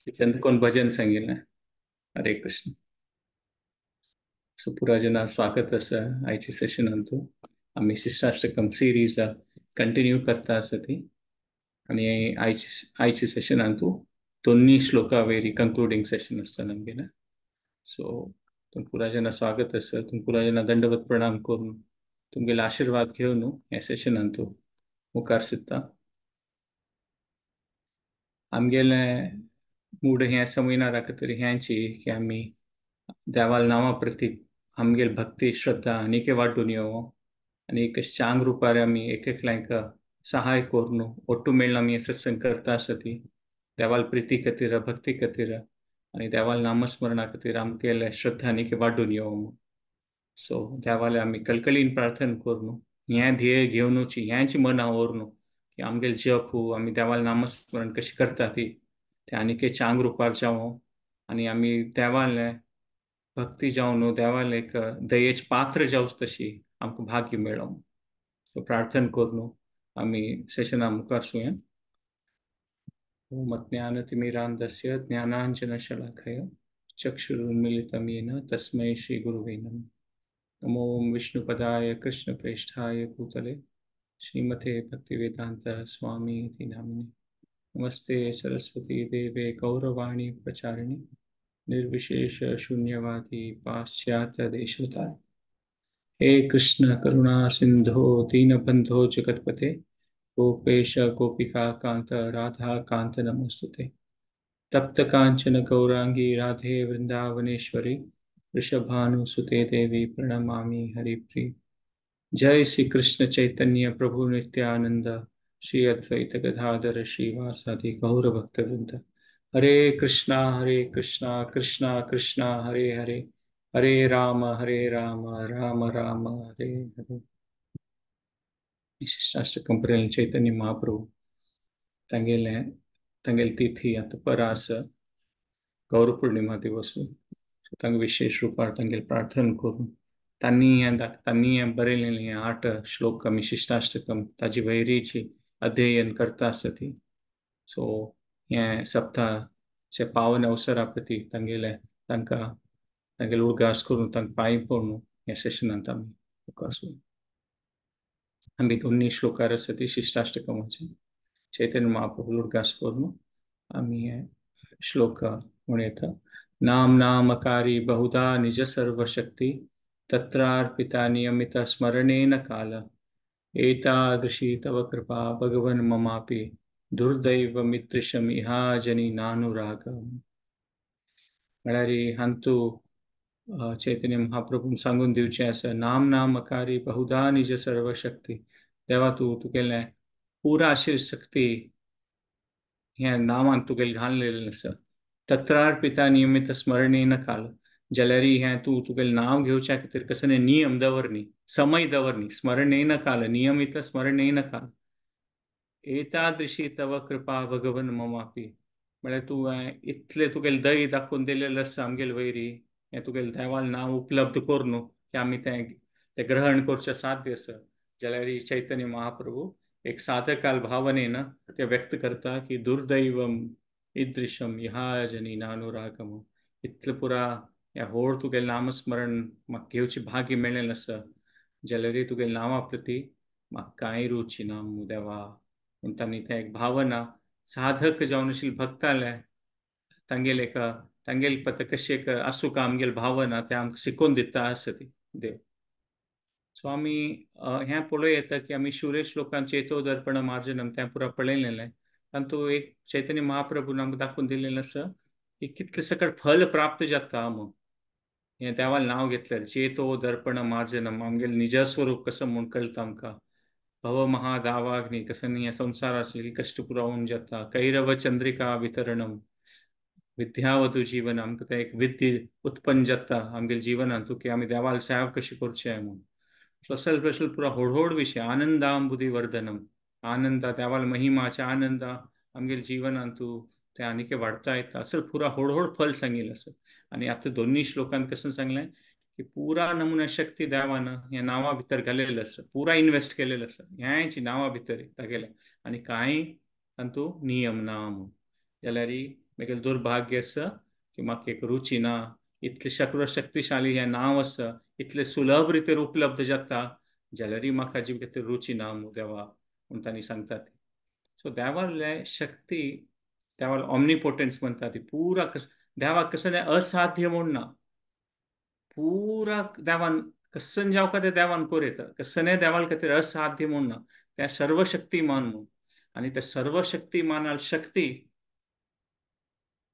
चंद्रकोण भजन सांगितलं. हरे कृष्ण. सो पुरा जना स्वागत आसा आयच्या सेशनांतू. आमी शिष्टाष्टकम सिरीज कंटिन्यू करता आसा ती, आनी आयच्या सेशनांतू दोन्ही श्लोका वेरी कंक्लुडींग सेशन आसता आमगेलें. सो तुमकां पुरा जना स्वागत आसा. तुमकां पुरा जना दंडवत प्रणाम करून तुमगेले आशिर्वाद घेवन ह्या सेशनांतू मुखार सरता. आमगेलें मूड हें सेमिनारा खातीर हेंची की आमी देवाल नांवा प्रती आमगेली भक्ती श्रद्धा आनीक वाडून येवो आनी एक चांग रुपार आमी एक एकल्यांक सहाय करून ओट्टू मेळून आमी सत्संग करता आसा ती देवाल प्रिती खातीर, भक्ती खातीर आनी देवाल नामस्मरणा खातीर आमगेले श्रद्धा आनीक वाडून येवो. सो देवाले आमी कळकळीन प्रार्थना करून हें ध्येय घेवनूच हेंच मना व्हरून की आमगेले जप आमी देवाल नामस्मरण कशें करता ती ते आनीक चांग रुपार जावं आनी आमी देवाले भक्ती जावन देवाले एक दयेच पात्र जावच तशी आमकां भाग्य मेळो. सो प्रार्थना करून आमी सेशना मुखार सुया. ओम अज्ञानतिमिरान्धस्य ज्ञानाञ्जनशलाकया चक्षुरुन्मीलितं येन तस्मै श्रीगुरुवे नमः. नमो विष्णुपदाय कृष्णप्रेष्ठाय भूतले श्रीमते भक्तिवेदान्त स्वामी इति नामिने. नमस्ते सरस्वती देवे गौरवाणी प्रचारिणी निर्विशेष शून्यवादी पाश्चात्य देशताय. हे कृष्ण करुणा सिंधो दीनबंधो जगत्पते गोपेश गोपिका कांत राधा कांत नमोस्तुते. तप्त कांचन गौरांगी राधे वृंदावनेश्वरी वृषभानुसुते देवी प्रणमामि हरिप्रिय. जय श्री कृष्ण चैतन्य प्रभु नित्यानंद श्री अद्वैत गदाधर श्रीवासादि गौर भक्तवृंद. हरे कृष्णा कृष्णा कृष्णा हरे हरे, हरे राम राम राम हरे हरे. शिष्टाष्टकम प्रेरण चैतन्य महाप्रभु तांगेले तांगेले तिथी आतां परा आसा गौर पूर्णिमा दिवस. तांकां विशेष रुपार तांगेले प्रार्थना करून तांणी हें तांणी हें बरयलेलें हें 8 श्लोक आमी शिष्टाष्टकम ताजी वैरीची अध्ययन करता आसा ती. सो हें सप्ताहाचे पावन अवसरा प्रती तांगेले तांकां तांगेले उडगास करून तांकां पांय पडून ह्या सेशनांत आमी मुखार सुया. आमी दोन्ही श्लोकार आसा ती शिष्टाष्टकमाचे चैतन्य महाप्रभू उडगास करून आमी हे श्लोक म्हणयता. नाम नामकारी बहुधा निज सर्वशक्ती तत्रार्पिता नियमित स्मरणेन काल एतादृशी तव कृपा भगवन् ममापि दुर्दैव मित्रिशम इहाजनी नानुराग. म्हळ्यार हांतू चैतन्य महाप्रभून सांगून दिवचें आसा, नाम नामकारी बहुधा निज सर्वशक्ती. देवा तूं तुगेलें पुरा अशी शक्ती ह्या नामान तुगेलें घाललेलें आसा. तत्रार्पिता नियमित स्मरणेन काल जाल्यार हें तूं तुगेलें नांव घेवच्या खातीर कसले नियम दवरनी, समय दवरनी. स्मरणेन काल नियमित स्मरणेन काल एतादृशी तव कृपा भगवन ममापी. म्हळ्यार तुवें इतलें तुगेलें दय दाखोवन दिलेलें आसा आमगेले वैरी, हें तुगेलें देवाल नांव उपलब्ध करून की आमी तें तें ग्रहण करचें साध्य आसा. जाल्यार चैतन्य महाप्रभू एक साधकाल भावनेन ते व्यक्त करता की दुर्दैवम ईदृशम ह्या जनी नानुरागम. इतलें पुरा ह्या होड तुगेलें नामस्मरण म्हाका घेवची भाग्य मेळ्ळें आसा जाल्यार तुगेल्या नांवा प्रती म्हाका कांय रुची ना मू देवा. म्हूण तांणी तें एक भावना साधक जावन आशिल्ले भक्ताले तांगेले एक तांगेले पत कशें एक आसूं का आमगेले भावना तें आमकां शिकोवन दिता आसा ती देव. सो आमी हें पळोवं येता की आमी शुरे श्लोकान चेतो दर्पण मार्जनम तें पुरा पळयलेलें. तातूंत एक चैतन्य महाप्रभून आमकां दाखोवन दिलेलें आसा की कितलें सकट फल प्राप्त जाता म्हूण हें देवालें नांव घेतल्यार. चेतो दर्पण मार्जनम आमगेलें निजस्वरूप कसो म्हूण कळटा आमकां. भव महादावाग्नी कसो न्ही ह्या संवसाराचें कश्ट पुरावन जाता. कैरव चंद्रिका वितरणम विद्यावधू जीवन आमकां तें एक विद्य उत्पन्न जाता आमगेल्या जिवनांत की आमी देवाल सेवा कशी करचें म्हूण. सो असल प्रसल पुरा होड होड विशय आनंदांबुदी वर्धनम आनंदा देवाल महिमाचे आनंद आमगेल्या जिवनांतू ते आनीक वाडता येता. असल पुरा होड होड फल सांगिल्लें आसा. आनी आतां दोन्ही श्लोकांत कशें सांगलें की पुरा नमुना शक्ती देवान ह्या नांवा भितर घालेलें आसा, पुरा इन्वेस्ट केलेलें आसा ह्याची नांवा भितर तागेलें आनी कांय तातूंत नियम ना म्हूण. जाल्यार मागीर दुर्भाग्य आसा की म्हाका एक रुची ना, इतले सर्वशक्तिशाली हें नांव आसा, इतले सुलभ रितीर उपलब्ध जाता जाल्यार म्हाका जी खातीर रुची ना मू देवा म्हूण तांणी सांगतात. सो देवाले शक्ती, देवाल ऑमनिपोटन्स म्हणटा ती पुरा देवाक कसलें असाध्य म्हूण ना, पुरा देवान कसन जावका तें देवान करूं येता, कसलें देवाल खातीर असाध्य म्हूण ना, त्या सर्वशक्तिमान म्हूण. आनी त्या सर्वशक्तिमानाल शक्ती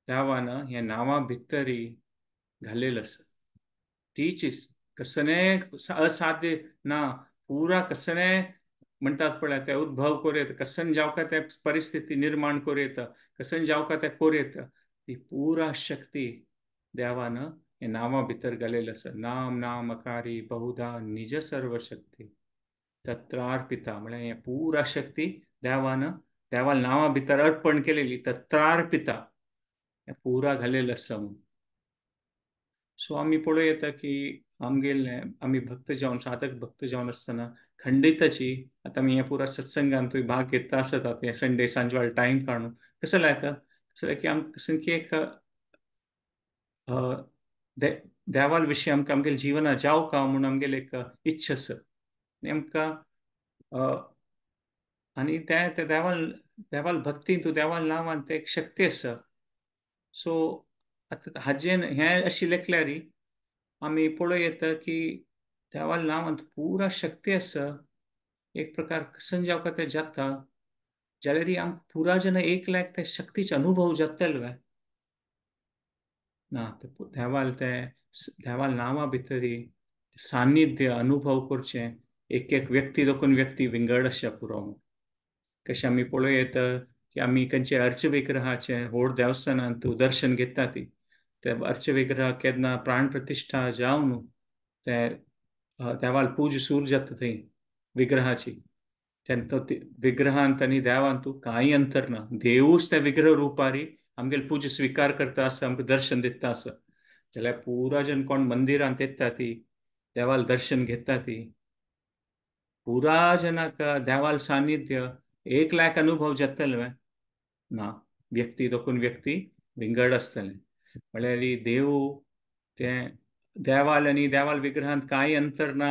देवान ह्या नांवा भितरी घालेल आसा. तीच कसलें असाध्य ना, पुरा कसलें म्हणटात पळय ते उद्भव करूं येता, कसन जावका ते परिस्थिती निर्माण करूं येता, कसन जावका ते करूं येता, ती पुरा शक्ती देवान हे नांवा भितर घालेल आसा. नाम नामकारी बहुधा निज सर्वशक्ती तत्रार्पिता, म्हळ्यार हे पुरा शक्ती देवान देवाल नांवा भितर अर्पण केलेली, तत्रार्पिता पुरा घालेल आसा म्हणून. सो आमी पळोवं येता की आमगेले आमी भक्त जावन, साधक भक्त जावन आसतना खंडिताची आतां आमी ह्या पुरा सत्संगांतूय भाग घेता आसता, ते संडे सांजवेळ टायम काडून कसो लायता कसो की आमकां कसं की एक देवाल विशीं आमकां आमगेले जिवना जावका म्हूण आमगेले एक इच्छा आसा आनी आमकां आनी त्या देवाल देवाल भक्तीन तूं देवाल नांवान ते एक शक्ती आसा. सो आतां हाजेन हें अशी लेखल्यार आमी पळोवं येता की देवाल नांवांत पुरा शक्ती आसा, एक प्रकार कसन जावका तें जाता जाल्यार आमकां पुरा जेन्ना एक लायक त्या शक्तीचो अनुभव जातलो काय ना. देवाल ते देवाल नांवा भितरी सान्निध्य अनुभव करचें एक एक व्यक्ती दोन व्यक्ती विंगड आसा पुरो. कशें आमी पळोवं येता की आमी खंयचे अर्चविग्रहाचें व्हड देवस्थानांत दर्शन घेता ती ते अर्चविग्रह केन्ना प्राण प्रतिश्ठा जावन ते देवाल पूज सूर जाता थंय विग्रहाची, तेन्ना विग्रहांत आनी देवांत कांय अंतर ना, देवूच त्या विग्रह रुपारी आमगेले पूज स्विकार करता आसा, आमकां दर्शन दिता आसा. जाल्यार पुरा जन कोण मंदिरांत येता ती देवाल दर्शन घेता ती पुरा जनाक देवाल सान्निध्य एक लायक अनुभव जातले ना, व्यक्ती दोन व्यक्ती विंगड आसतले. म्हळ्यार देव ते देवाल आनी देवाल विग्रहांत कांय अंतर ना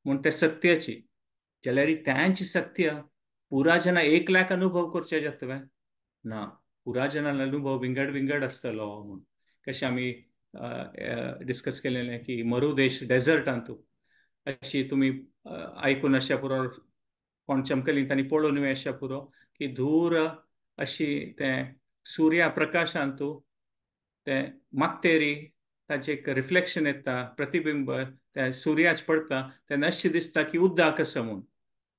म्हूण ते सत्याची, जाल्यार त्यांची सत्य पुरा जना एक लायक अनुभव करचे जातले ना, पुरा जनान अनुभव विंगड विंगड आसतलो म्हूण. कशें आमी डिस्कस केलेलें की मरुदेश डेजर्टांतू अशी तुमी आयकून अशा पुरो कोण चमकली तांणी पळोवन न्हय अशा पुरो की धूर अशी तें सुर्या प्रकाशांतू तें मात्तेरी ताचें एक रिफ्लेक्शन येता, प्रतिबिंब त्या सुर्याच पडटा तेन्ना अशें दिसता की उदक आसा म्हूण,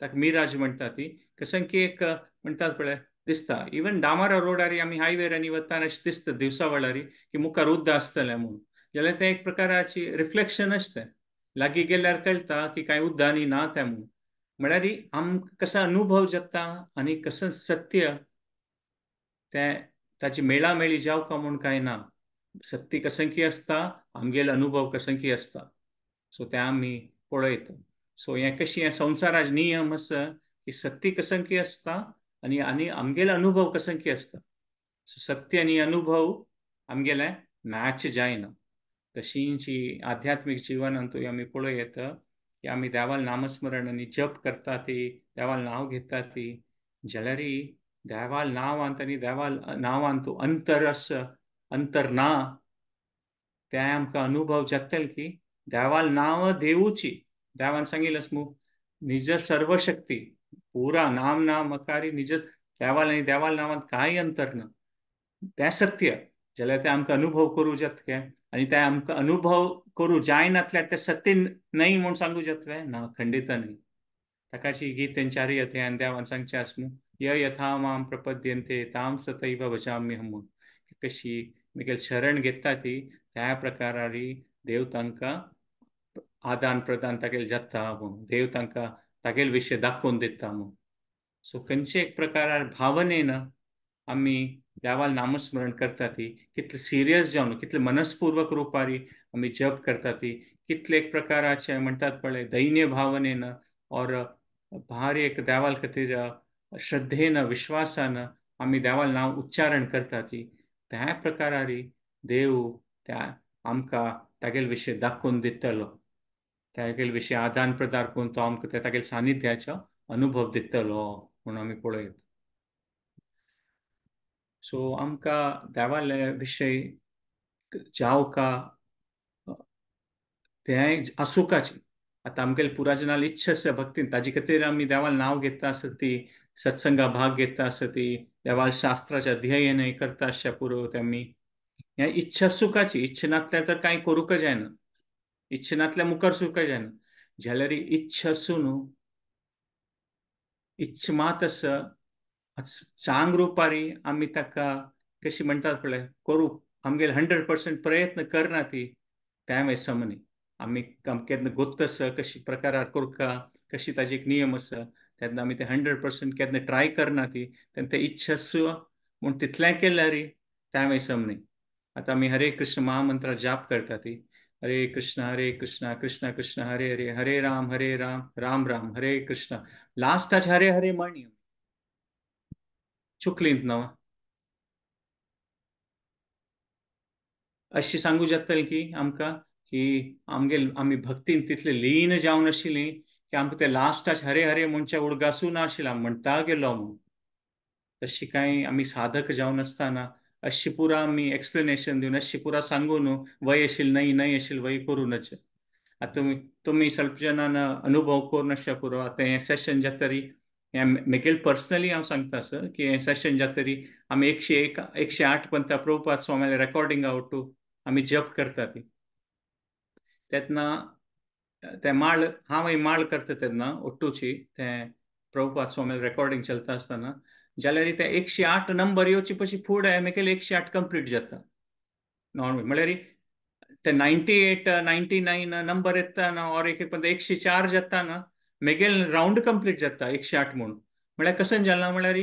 ताका मिराज म्हणटा ती कशें की एक म्हणटात पळय दिसता. इवन डामारा रोडारी आमी हायवेरांनी वतना अशें दिसता दिवसा वेळारी की मुखार उदक आसतलें म्हूण, जाल्यार तें एक प्रकाराची रिफ्लेक्शन आसता, लागीं गेल्यार कळटा की कांय उदक ना तें म्हूण. म्हळ्यार आमकां कसो अनुभव जाता आनी कसो सत्य तें ताची मेळामेळी जावका म्हूण कांय ना, सत्य कसंकी आसता आमगेलो अनुभव कसंकी आसता. सो तें आमी पळयता. सो हें कशें हें संवसाराचे नियम आसा की सत्य कसंकी आसता आनी आनी आमगेलो अनुभव कसंकी आसता. सो सत्य आनी अनुभव आमगेले मॅच जायना. तशींची आध्यात्मीक जिवनांतूय आमी पळोवं येता की आमी देवाल नामस्मरण आनी जप करता ती देवाल नांव घेता ती जाल्यार देवाल नांवांत आनी देवाल नांवांत अंतर आसा, अंतर ना, तें आमकां अनुभव जातले की देवाल नांव देवूची. देवान सांगिल्लें आसा निज सर्वशक्ती पुरा नाम नामकारी निज देवाल आनी देवाल नांवांत कांय अंतर ना, तें सत्य जाल्यार तें आमकां अनुभव करूं जातलें आनी तें आमकां अनुभव करूं जायनातल्यार तें सत्य न्हय म्हूण सांगू जातलें ना, खंडित न्हय. ताकाची गीतेन चारी अध्यायान देवान सांगचें आसा न्हू, य यथा मां प्रपद्यन्ते तां सतैव भजाम्यहं म्हूण, कशी मागीर शरण घेता ती त्या प्रकारारी देव तांकां आदान प्रदान तागेले जाता म्हूण, देव तांकां तागेले विशय दाखोवन दिता म्हूण. सो खंयचे एक प्रकारार भावनेन आमी देवाल नामस्मरण करता ती कितले सिरियस जावन कितले मनस्पूर्वक रुपारी आमी जप करता ती कितले एक प्रकाराचे म्हणटात पळय दैन्य भावनेन और भारी एक देवाल खातीर श्रद्धेन विश्वासान आमी देवाल नांव उच्चारण करताची त्या प्रकारारी देव त्या आमकां तागेले विशय दाखोवन दितलो, तागेले विशय आदान प्रदान करून तो आमकां तागेले सानिध्याचो अनुभव दितलो म्हूण आमी पळयत. सो आमकां देवाले विशय जावका तें आसुकाची. आतां आमगेले पुराजनाल इच्छा आसा भक्तीन, ताजे खातीर आमी देवाल नांव घेता आसत ती, सत्संगा भाग घेता आसत ती, देवाल शास्त्राचें अध्ययनय करता आसचें पुरो तें आमी ह्या इच्छा सुखाची. इच्छा नासल्यार तर कांय करूंक जायना, इच्छा नासल्यार मुखार सुरूंक जायना. जाल्यार इच्छा आसूं न्हू, इच्छा मात आसा चांग रुपारी आमी ताका कशी म्हणटात पळय करूं, आमगेले 100% प्रयत्न करना ती त्या समनी आमी केन्ना गोत्त आसा कशी प्रकारार करका, कशी ताजी एक नियम आसा तेन्ना आमी ते 100% केन्ना ट्राय करना ती, तेन्ना ते इच्छा आसा म्हूण तितलें केल्यार त्या समनी. आतां आमी हरे कृष्ण महामंत्र जाप करता ती, हरे कृष्ण कृष्ण कृष्ण हरे हरे, हरे राम राम राम हरे कृष्ण, लास्टाच हरे हरे म्हणी चुकलींत ना. अशी सांगू जातलें की आमकां की आमगेल आमी भक्तीन तितले लीन जावन आशिल्ली की आमकां ते लास्टाच हरे हरे म्हणचे उडगासूं नाशिल्लें, आमी म्हणटा गेलो म्हूण. तशी कांय आमी साधक जावन आसतना अशी पुरा आमी एक्सप्लेनेशन दिवन अशी पुरा सांगू न्हू, वय आशिल्लें न्हय न्हय आशिल्लें वय करूनच. आतां तुमी स्वल्प जाणान अनुभव करून आसचे पुरो. आतां हें सेशन जातरी हें म्हगेलें पर्सनली हांव सांगता सर की हें सेशन जातरी आमी 101 108 पंता प्रभुपाद स्वामीले रेकॉर्डिंगा ओटू आमी जप करता ती. तेन्ना तें माळ हांव माळ करता तेन्ना ओट्टूची तें प्रभुपाद स्वामीले रेकॉर्डिंग चलता आसतना जाल्यार ते 108 नंबर येवचे पशी फुडें म्हगेलें 108 कंप्लीट जाता नॉर्मल. म्हळ्यार ते 98 99 नंबर येता ना ऑर एक एक 104 जाता ना म्हगेलें रावंड कंप्लीट जाता 108 म्हूण. म्हळ्यार कशें जालां म्हळ्यार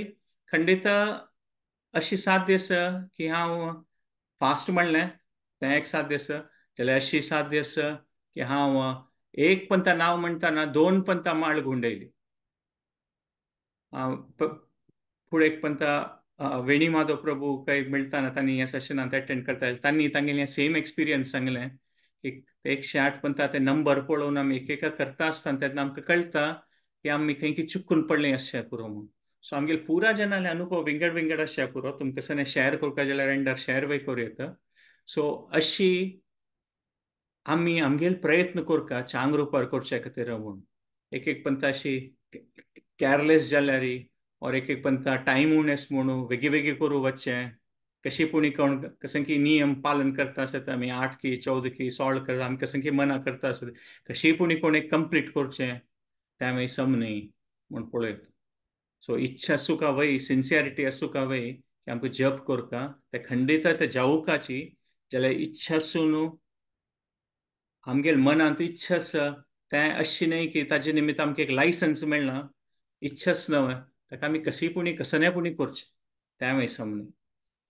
खंडीत अशी साध्य आसा की हांव फास्ट म्हणलें तें एक साध्य आसा, जाल्यार अशी साध्य आसा की हांव एक पंता नांव म्हणटाना 2 पंता माळ घुंवडयली. फुडें एक पंता वेणी माधव प्रभू काही मेळटाना तांणी ह्या सेशनांत अटेंड करता तांणी तांगेलें सेम एक्सपिरियन्स सांगलें की 108 पंता ते नंबर पळोवन आमी एक एका करता आसतना तेन्ना आमकां कळटा की आमी खंय की चुकून पडलें आसचें पुरो म्हूण. सो आमगेले पुरा जनाले अनुभव विंगड विंगड आसचे पुरो. तुमकां सगळें शेअर करपाक जाल्यार एंडार शेअर वय करूं येता. सो अशी आमी आमगेले प्रयत्न करता चांग रुपार करचे खातीर म्हूण. एक एक पंता अशी कॅरलेस जाल्यार और एक एक पंता टायम उणेस म्हणून वेगी वेगी करूं वचचें कशी पुणी कोण कशें की नियम पालन करता आसत आमी 8 की 14 की 16 करता आमी कशें की मना करता आसत कशी पुणी कोण एक कंप्लीट करचें तें मागीर सम न्ही म्हूण पळयत. सो इच्छा आसूंक वय, सिन्सियरिटी आसूंक वय की आमकां जप करता तें खंडीत तें जावुकाची. जाल्यार इच्छा आसूं न्हू आमगेले मनांत इच्छा आसा तें अशी न्हय की ताजे निमित्त आमकां एक लायसन्स मेळना, इच्छाच न्हय ताका आमी कशी पुणी कसने पुणी करचें तें मागीर सम न्ही.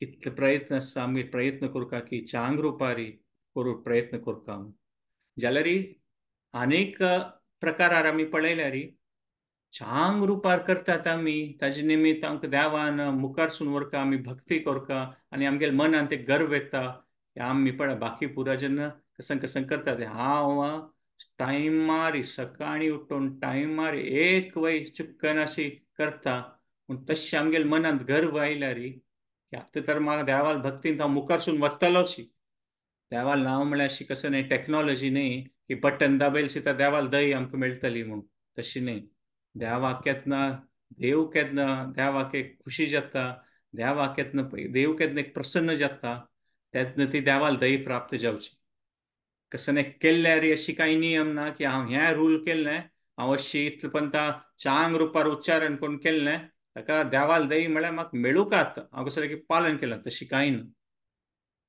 इतले प्रयत्न आसता आमी प्रयत्न करता की चांग रुपारी करूं प्रयत्न करता आमी. जाल्यार आनीक प्रकारार आमी पळयल्यार चांग रुपार करतात आमी ताजे निमित्त आमकां देवान मुखारसून व्हरता आमी भक्ती करता आनी आमगेले मनांत एक गर्व येता की आमी पळय बाकी पुरा जेन्ना कशें कशें करतात हांव टायमार सकाळीं उठून टायमार एक वय चुकनाशी करता पूण तशें आमगेले मनांत गर्व आयल्यार की आतां तर म्हाका देवाल भक्तीन हांव मुखारसून वतलोशी. देवाल नांव म्हळ्यार अशी कशें न्हय टॅक्नोलॉजी न्हय की बटन दाबयलशी तर देवाल दही आमकां मेळटली म्हूण, तशी न्हय. देवाक केन्ना देव केन्ना देवाक एक खुशी जाता, देवाक केन्ना देव केन्ना एक प्रसन्न जाता तेन्ना ती देवाल दही प्राप्त जावची. कशें न्हय केल्यार अशी कांय नियम ना की हांव हें रूल केल्लें हांव अशी इतलें पंता चांग रुपार उच्चारण करून केल्लें ताका देवाल दही म्हळ्यार म्हाका मेळूंक आतां हांव कसलें की पालन केलां तशी कांय ना.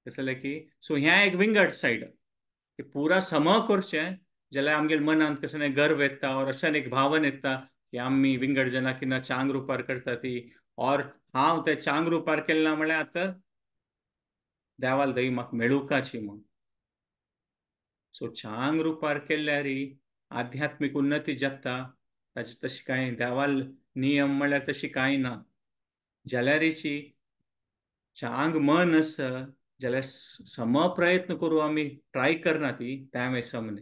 कसलें की सो हें एक विंगड सायड की पुरा सम करचें जाल्यार आमगेले मनांत कसलें न्हय गर्व येता और अशें एक भावन येता की आमी विंगड जना किना चांग रुपार करता ती और हांव तें चांग रुपार केलें ना म्हळ्यार आतां देवाल दही म्हाका मेळुकाची म्हूण. सो चांग रुपार केल्यार आध्यात्मीक उन्नती जाता ताजी तशी कांय देवाल नियम म्हळ्यार तशी कांय ना. जाल्यारीची चांग मन आसा जाल्यार सम प्रयत्न करूं आमी ट्राय करना ती त्या समने.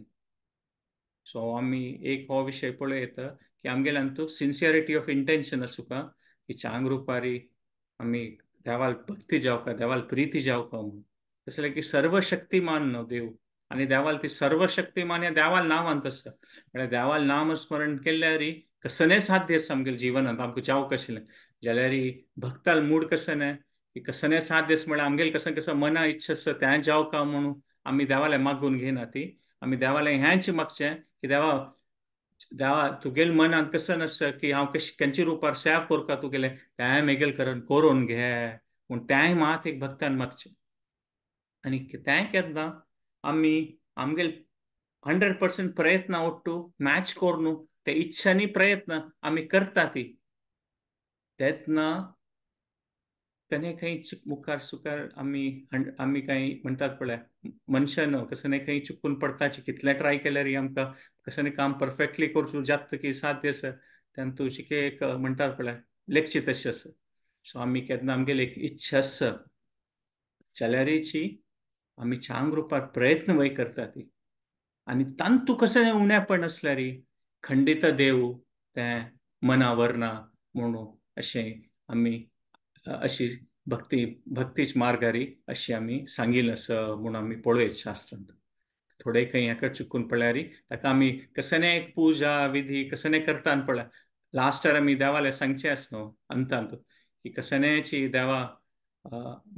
सो आमी एक हो विशय पळयता की आमगेल्यान तूं सिन्सियरिटी ऑफ इंटेन्शन आसूका की चांग रुपारी आमी देवाल भक्ती जावका, देवाल प्रिती जावका म्हणून. तशें की सर्वशक्तिमान न्हू देव आनी देवाल ती सर्वशक्तिमान ह्या देवाल नांवांत आसा. म्हळ्यार देवाल नामस्मरण केल्यारी कसने साध्य आसा आमगेल्या जिवनांत आमकां जावंक आशिल्लें जाल्यारी भक्ताल मूड कसने की कसने साध्य आसा म्हळ्यार आमगेले कसं कसं मना इच्छा आसा तें जावका म्हणून आमी देवाले मागून घेयना ती. आमी देवाले हेंच मागचें की देवा देवा तुगेले मनांत कसं नासता की हांव कशें खंयच्या रुपार सेवा करता तुगेलें तें मेगेल करून करून घे पूण तेंय मात एक भक्तान मागचें. आनी तें केन्ना आमी आमगेले 100% प्रयत्न ओट्टू मॅच करून ते इच्छानी प्रयत्न आमी करता ती तेन्ना कने खंय मुखार सुखार आमी आमी कांय म्हणटात पळय मनशां न्हू कसं खंय चुकून पडटाची कितलें ट्राय केल्यार आमकां कसं काम परफेक्टली करचें जाता की साध्य आसा तेन्ना तुजी एक म्हणटात पळय लेखची तशें आसा. सो आमी केन्ना आमगेली एक इच्छा आसा जाल्यारीची आमी चांग रुपार प्रयत्न वय करता ती आनी तांतू कसं उणेपण आसल्यारी खंडीत देव तें मना वरना म्हणून अशें आमी अशी भक्ती भक्तीच मार्गारी अशी आमी सांगिल्लें आसा म्हूण आमी पळयत शास्त्रांत. थोडे खंय हेका चुकून पळयारी ताका आमी कसने एक पुजा विधी कसने करता पळय लास्टार आमी देवाले सांगचें आसा न्हू अंतांत की कसनेची देवा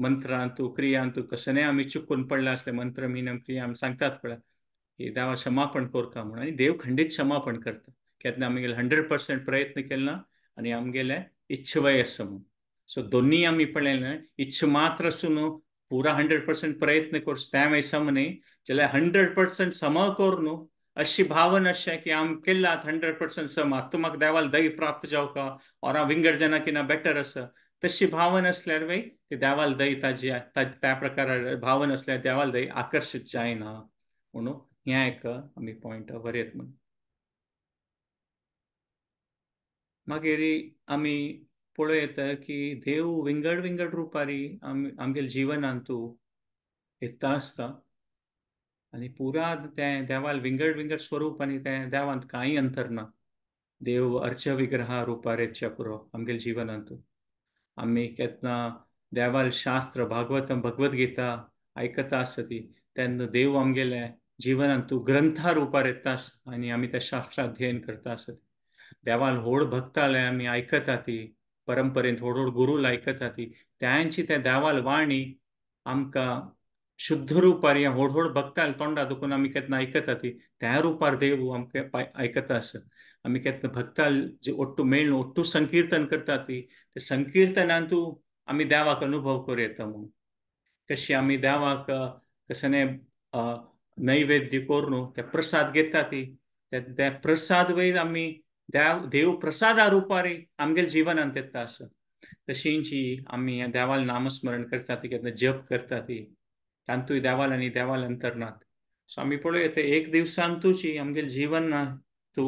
मंत्रांतू क्रियांतू कसने आमी चुकून पडले आसले मंत्र मिनम क्रिया आमी सांगतात पळय की देवा क्षमापण करता म्हणून आनी देव खंडीत क्षमापण करता केन्ना आमगेले 100% प्रयत्न केले ना आनी आमगेले इच्छवय आसा म्हणून. सो दोन्ही आमी पळयलें इच्छा मात्र आसून पुरा 100% प्रयत्न करचो त्या मागीर सम न्ही जाल्यार 100% सम करून अशी भावना अशें की आम केल्ला 100% सम आतां म्हाका देवाल दय प्राप्त जावका और हांव विंगड जना की ना बेटर आसा तशी भावना आसल्यार वय ती देवाल दय ताजी त्या प्रकार भावना आसल्यार देवाल दय आकर्शीत जायना म्हणून हें एक आमी पॉयंट बरयत म्हणून. मागीर आमी पळयता की देव विंगड विंगड रुपारी आमी आमगेले जिवनांतू येता आसता आनी पुरा तें देवाल विंगड विंगड स्वरूप आनी तें देवांत कांय अंतर ना. देव अर्च विग्रहा रुपार येच्या पुरो आमगेले जिवनांतू. आमी केन्ना देवाल शास्त्र भागवतम भगवद्गीता आयकता आसता ती तेन्ना देव आमगेले जिवनांतू ग्रंथा रुपार येता आसता आनी आमी त्या शास्त्र अध्ययन करता आसता. देवाल व्हड भक्ताले आमी आयकता ती परंपरेंत व्हड व्हड गुरूल आयकता ती त्यांची त्या देवाल वाणी आमकां शुद्ध रुपार ह्या व्हड व्हड भक्ताल तोंडा दुखून आमी केन्ना आयकता ती त्या रुपार देव आमकां आयकता आसा. आमी केन्ना भक्ताल जे ओट्टू मेळून ओट्टू संकीर्तन करता ती ते संकीर्तनांतू आमी देवाक अनुभव करूं येता म्हणून. कशी आमी देवाक कसने नैवेद्य करून ते प्रसाद घेता ती त्या प्रसाद वयर आमी देव प्रसादा रुपारी आमगेले जिवनांत येता आसा. तशींची आमी ह्या देवाल नामस्मरण करता ती केन्ना जप करता ती तांतूय देवाल आनी देवाल अंतरनात. सो आमी पळोवया एक दिवसांतूची आमगेले जिवनांतू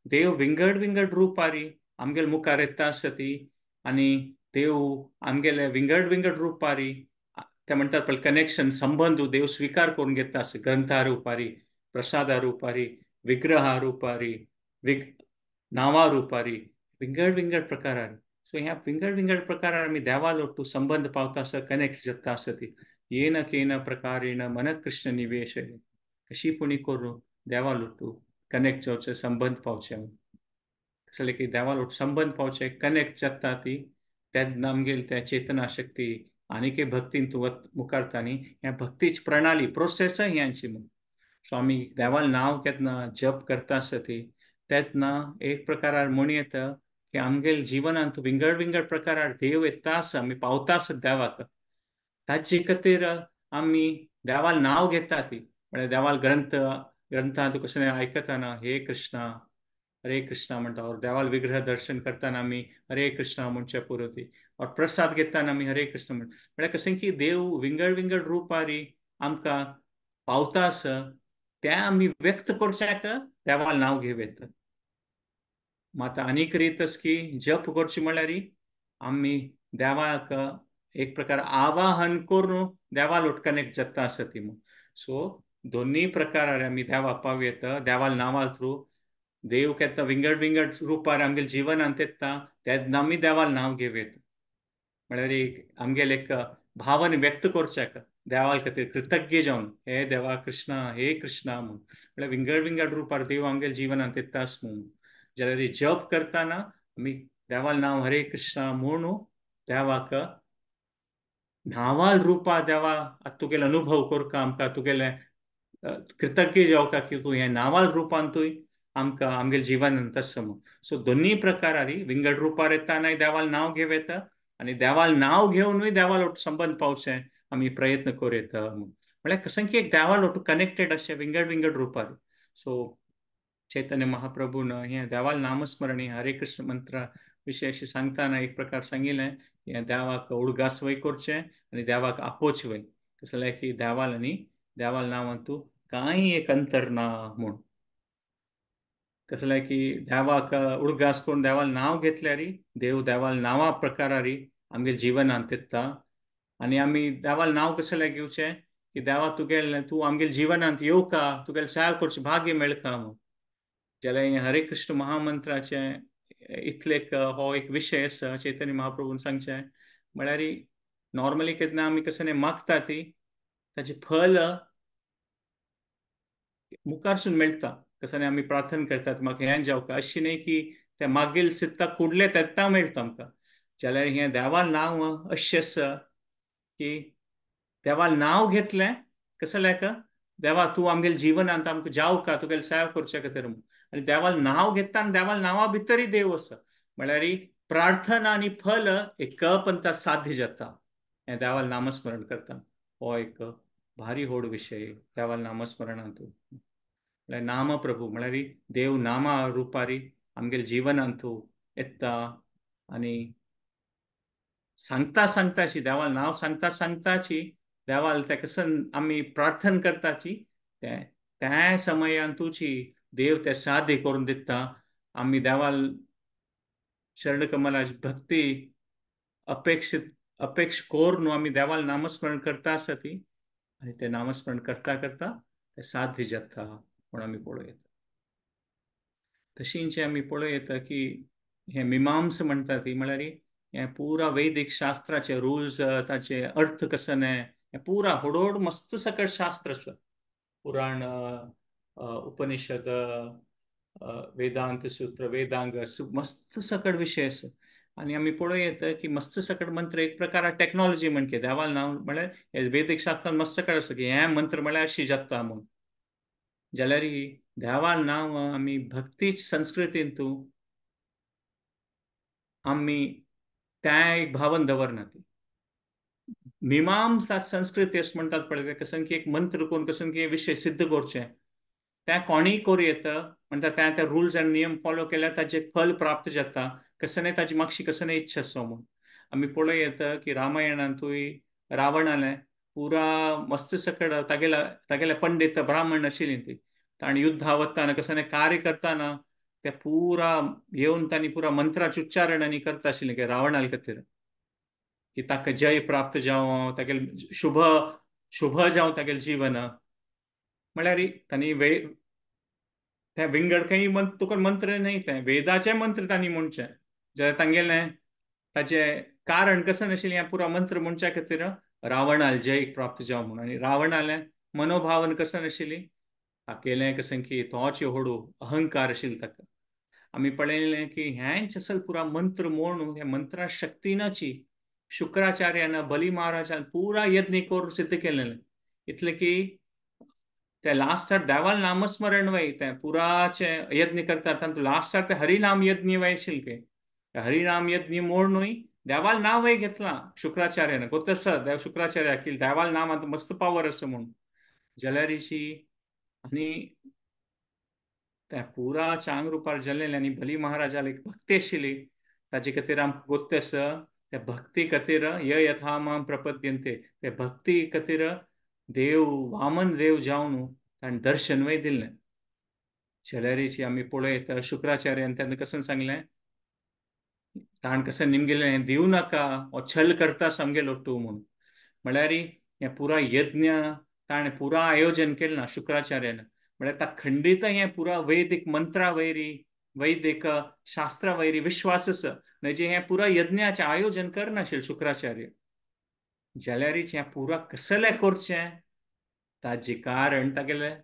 देव विंगड विंगड रुपारी आमगेले मुखार येता आसा ती आनी देव आमगेले विंगड विंगड रुपारी ते म्हणटात पळय कनेक्शन संबंद देव स्विकार करून घेता आसा ग्रंथा रुपारी प्रसादा रुपारी विग्रहा रुपारी नांवा रुपारी विंगड विंगड प्रकारार. सो ह्या विंगड विंगड प्रकारार आमी देवा लोटू संबंद पावता आसा कनेक्ट जाता आसा ती येन केन प्रकारेण मन कृष्ण निवेश कशी पुणी करून देवा लोटू कनेक्ट जावचें संबंद पावचें कसलें की देवा लोट संबंद पावचें कनेक्ट जाता ती तेन्ना आमगेली त्या चेतना शक्ती आनीक भक्तीन तूं मुखारता न्ही ह्या भक्तीची प्रणाली प्रोसेस ह्यांची म्हूण. सो आमी देवाल नांव केन्ना जप करता आसता ती तेन्ना एक प्रकारार म्हण येता की आमगेले जिवनांत विंगड विंगड प्रकारार देव येता आसा आमी पावता आसा देवाक ताचे खातीर आमी देवाल नांव घेता ती म्हळ्यार देवाल ग्रंथ ग्रंथांत कशें आयकतना हे कृष्णा हरे कृष्णा म्हणटा और देवाल विग्रह दर्शन करतना आमी हरे कृष्णा म्हणचे पुरो ती और प्रसाद घेतना आमी हरे कृष्ण म्हण म्हळ्यार कशें की देव विंगड विंगड रुपारी आमकां पावता आसा तें आमी व्यक्त करच्याक देवाल नांव घेवं येता. मात आनीक रीत अस की जप करची म्हळ्यार आमी देवाक एक प्रकार आवाहन करून देवाल कनेक्ट जाता आसा ती म्हूण. सो दोन्ही प्रकारार आमी देवा पावयता देवाल नांवा थ्रू देव केन्ना विंगड विंगड रुपार आमगेले जिवनांत येता तेन्ना आमी देवाल नांव घेवयता. म्हळ्यार एक आमगेले एक भावन व्यक्त करच्याक देवाल खातीर कृतज्ञ जावन हे देवा कृष्णा हे कृष्णा म्हूण. म्हळ्यार विंगड विंगड रुपार देव आमगेले जिवनांत येताच म्हूण. जाल्यार जप करतना आमी देवाल नांव हरे कृष्णा म्हणून देवाक नांवाल रुपा देवा तुगेले अनुभव करका आमकां तुगेले कृतज्ञ जावका की तूं हें नांवाल रुपांतूय आमकां आमगेले जिवनांत आसा म्हूण. सो दोन्ही प्रकारारी विंगड रुपार येतानाय देवाल नांव घेवं येता आनी देवाल नांव घेवनूय देवाल ओट संबंद पावचें आमी प्रयत्न करूं येता म्हूण. म्हळ्यार कसं की एक देवाल ओटू कनेक्टेड अशें विंगड विंगड रुपार. सो चैतन्य महाप्रभून हें देवाल नामस्मरण हरे कृष्ण मंत्र विशय अशें सांगतना एक प्रकार सांगिल्लें हें देवाक उडगास वय करचें आनी देवाक आपोवचें वय कसलें जाल्यार की देवाल आनी देवाल नांवांतू कांय एक अंतर ना म्हूण. कसलें जाल्यार की देवाक उडगास करून देवाल नांव घेतल्यार देव देवाल नांवा प्रकारारी आमगेले जिवनांत येता. आनी आमी देवाल नांव कसलें जाल्यार घेवचें की देवा तुगेलें तूं आमगेले जिवनांत येवका तुगेलें सेवा करचें भाग्य मेळका म्हूण. जाल्यार हें हरे कृष्ण महामंत्राचें इतले हो एक विशय आसा चैतन्य महाप्रभून सांगचें. म्हळ्यार नॉर्मली केन्ना आमी कसं मागता ती ताचें फल मुखारसून मेळटा. कसं आमी प्रार्थना करतात म्हाका हें जावका अशें न्हय की तें मागील सित्ता कुडले तेन्ना मेळटा आमकां. जाल्यार हें देवाल नांव अशें आसा की देवाल नांव घेतलें कसं जाल्यार देवा तूं आमगेले जिवनांत आमकां जावका तुगेले सेवा करच्या खातीर म्हूण. आनी देवाल नांव घेता आनी देवाल नांवा भितरय देव आसा. म्हळ्यार प्रार्थना आनी फल एक पंथा साध्य जाता हें देवाल नामस्मरण करता. हो एक भारी व्हड विशय देवाल नामस्मरणांतू. म्हळ्यार नाम प्रभू म्हळ्यार देव नामा रुपारी आमगेले जिवनांतू येता आनी सांगता सांगताची देवाल नांव सांगता सांगताची देवाल ते कसन आमी प्रार्थना करताची ते त्या समयांतूची देव ते साध्य करून दिता. आमी देवाल शरणकमलाची भक्ती अपेक्षित अपेक्ष करून आमी देवाल नामस्मरण करता आसा ती आनी ते नामस्मरण करता करता ते साध्य जाता म्हूण आमी पळोवं येता. तशींच आमी पळोवं येता की हें मिमांस म्हणटा ती म्हळ्यार हें पुरा वैदीक शास्त्राचे रुल्स ताचे अर्थ कसं हें पुरा होडोड मस्त सकट शास्त्र आसा. पुराण उपनिषद वेदांत सूत्र वेदांग मस्त सकट विशय आसा. आनी आमी पळोवं येता की मस्त सकट मंत्र एक प्रकार टॅक्नॉलॉजी म्हणके देवाल नांव म्हळ्यार वैदीक शास्त्रान मस्त सकट आसा की हें मंत्र म्हळ्यार अशी जाता म्हूण. जाल्यार देवाल नांव आमी भक्तीच संस्कृतींतू आमी त्या एक भावन दवरना ती मिमांसा संस्कृती अशें म्हणटात पळय कसं की एक मंत्र करून कसं की विशय सिद्ध करचें त्या कोणीय करूं येता म्हणटा त्या त्या रुल्स आनी नियम फॉलो केल्यार ताचें फल प्राप्त जाता कसं न्हय ताची मातशी कसं न्हय इच्छा आसा म्हूण. आमी पळोवं येता की रामायणांतूय रावणालें पुरा मस्त सकट तागेल्या तागेले पंडित ब्राह्मण आशिल्लीं ती ताणें युद्धा वतना कसं न्हय कार्य करतना ते पुरा येवन तांणी पुरा मंत्राचें उच्चारण आनी करता आशिल्लें की रावणाल खातीर की ताका जय प्राप्त जावं तागेलें शुभ शुभ जावं तागेलें जीवन. म्हळ्यार तांणी वे ते विंगड खंय तुका मंत्र न्हय ते वेदाचे मंत्र तांणी म्हणचें जाल्यार तांगेलें ताचें कारण कसं नाशिल्लें हें पुरा मंत्र म्हणच्या खातीर रावणाल जय प्राप्त जावं म्हणून. आनी रावणालें मनोभावन कसं नाशिल्ली तागेलें कसं की तोच होडू अहंकार आशिल्लो ताका. आमी पळयलें की हेंच असल पुरा मंत्र म्हणून ह्या मंत्रा शक्तीनाची शुक्राचार्यान बली महाराजान पुरा यज्ञ करून सिद्ध केलेलें. इतलें की ते लास्टाक देवाल नामस्मरण वय ते पुराचे यज्ञ करतात तातूंत लास्टाक ते हरिनाम यज्ञ वय आशिल्ले हरिनाम यज्ञ म्हणूय देवाल नांवय घेतलां शुक्राचार्यान गोत आसा देव शुक्राचार्य की देवाल नांव आतां मस्त पावर आसा म्हूण. जाल्यार आनी त्या पुरा चांग रुपार जालेलें आनी बली महाराजाक एक भक्ती आशिल्ली ताजे खातीर आमकां गोत्त आसा त्या भक्ती खातीर य यथा मां प्रपद्यन्ते ते भक्ती खातीर देव वामन देव जावन ताणें दर्शनूय दिल्लें. जाल्यार आमी पळयता शुक्राचार्यान तेन्ना कसं सांगलें ताण कशें निमगेलें हें दिवं नाका, हो छल करता सामगेलो तूं म्हूण. म्हळ्यार हें पुरा यज्ञ ताणें पुरा आयोजन केलें ना शुक्राचार्यान, म्हळ्यार ता खंडीत हें पुरा वैदिक मंत्रा वैरी वैदिक शास्त्रा वैरी विश्वास आसा न्हय, जे हें पुरा यज्ञाचें आयोजन करनाशिल्लें शुक्राचार्य, जाल्यारीच हें पुरा कसलें करचें ताजें कारण तागेलें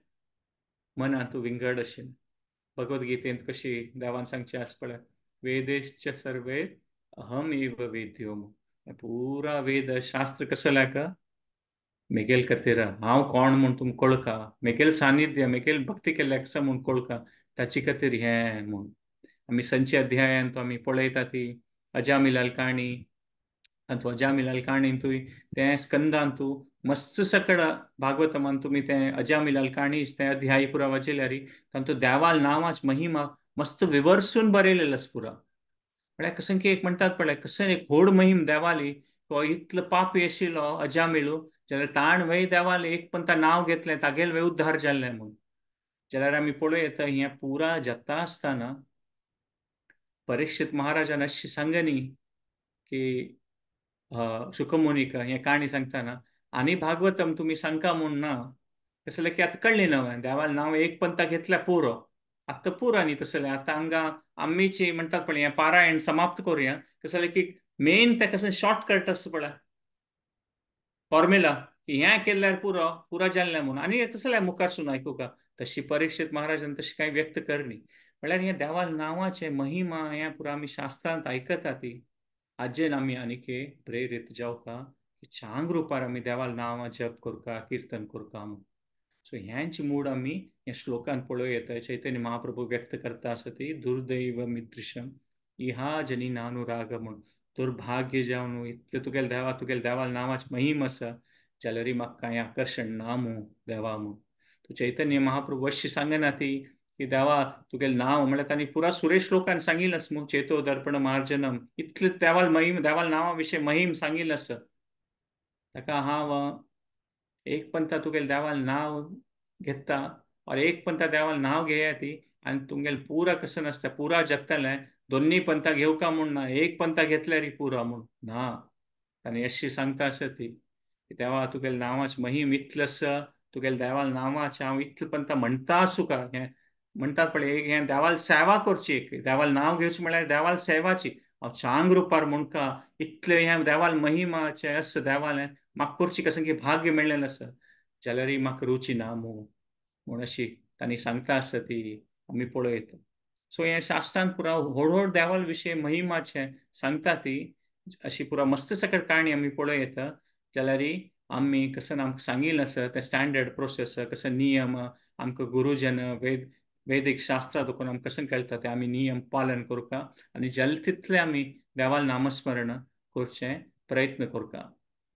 मनांत विंगड आशिल्लें. भगवद्गीतेंत कशी देवान सांगचें आसा पळय, वेदेश्च सर्वे अहम एव वेद्यो, पुरा वेद शास्त्र कसलें का मेगेल खातीर, हांव कोण म्हूण तुमकां कळका, मेगेल सानिध्य मेगेल भक्ती केल्ल्या कसा म्हूण कळका, ताचे खातीर हें म्हूण. आमी संचे अध्यायांत आमी पळयता ती अजामिलाल काणी, तातूंत अजामिलाल काणींतूय तें स्कंदांतू मस्त सकड भागवतमान तुमी तें अजामिलाल काणी तें अध्याय पुरा वाचयल्यार तातूंत देवाल नांवाच महिमा मस्त विवर्सून बरयलेलो आसा पुरा. म्हळ्यार कशें की एक म्हणटात पळय कशें एक व्हड महिम देवाली, तो इतलो पापी आशिल्लो अजामिलू, जाल्यार ताण वय देवाले एक पण नांव घेतलें तागेल वय उद्धार जाल्लें म्हूण. जाल्यार आमी पळोवं येता हें पुरा जाता आसतना परीक्षित महाराजान अशी सांगनी की शुकमुनीक हें काणी सांगतना आनी भागवतम तुमी सांगका म्हूण ना, तसलें की आतां कळ्ळें नवें देवाल नांव एक पंता घेतल्या पुरो, आतां पुरो आनी तसलें आतां हांगा आमीची म्हणटात पळय हें पारायण समाप्त करुया, कसलें की मेन तें कशें शॉर्टकट आसा पळय फॉर्म्युला की हें केल्यार पुरो पुरो जाल्लें म्हूण, आनी तसलें मुखार सून आयकुका. तशी परीक्षित महाराजान तशी कांय व्यक्त करणी. म्हळ्यार हें देवाल नांवाचें महिमा हें पुरा आमी शास्त्रांत आयकता ती आजेन आमी आनीक प्रेरीत जावका की चांग रुपार आमी देवाल नांवां जप करका किर्तन करका म्हूण. सो ह्यांच मूड आमी ह्या श्लोकान पळोवं येता. चैतन्य महाप्रभू व्यक्त करता आसा ती दुर्दैव मिदृशम इहा जनी नानुराग म्हूण, दुर्भाग्य जावन इतलें तुगेले देवा तुगेले देवाल नांवाच महिम आसा जाल्यार म्हाका कांय आकर्शण ना म्हूण देवा म्हूण. तो चैतन्य महाप्रभू अशी सांगना ती की देवा तुगेले नांव म्हळ्यार तांणी पुरा सुरेश श्लोकान सांगिल्लें आसा म्हूण, चेतो दर्पण मार्जनम इतलें देवाल महिम देवाल नांवा विशय महिम सांगिल्लें आसा. ताका हांव एक पंथा तुगेले देवाल नांव घेता और एक पंथा देवाल नांव घेया ती आनी तुमगेले पुरा कसं नासता पुरा जगतलें दोन्ही पंथा घेवका म्हूण ना, एक पंथा घेतल्यार पुरा म्हूण ना. आनी अशी सांगता आसा ती देवा तुगेले नांवाच महिम इतलें आसा, तुगेले देवाल नांवाच हांव इतलें पंथा म्हणटा आसूं का, हें म्हणटात पळय एक हें देवाल सेवा करची, एक देवाल नांव घेवचें म्हळ्यार देवाल सेवाची हांव चांग रुपार म्हणका इतलें हें देवाल महिमाचें आसा देवालें म्हाका करची कसं की भाग्य मेळ्ळें आसा जाल्यारय म्हाका रुची ना म्हूण म्हूण अशी तांणी सांगता आसा ती आमी पळयता. सो हें शास्त्रान पुरा व्हड व्हड देवाल विशय महिमाचें सांगता ती अशी पुरा मस्त सकट काणी आमी पळोवं येता. जाल्यार आमी कसं आमकां सांगिल्लें आसा तें स्टँडर्ड प्रोसेस कसं नियम आमकां गुरुजन वैदिक शास्त्रां देखून आमकां कशें कळटा तें आमी नियम पालन करता आनी जालें तितलें आमी देवाल नामस्मरण करचें प्रयत्न करता.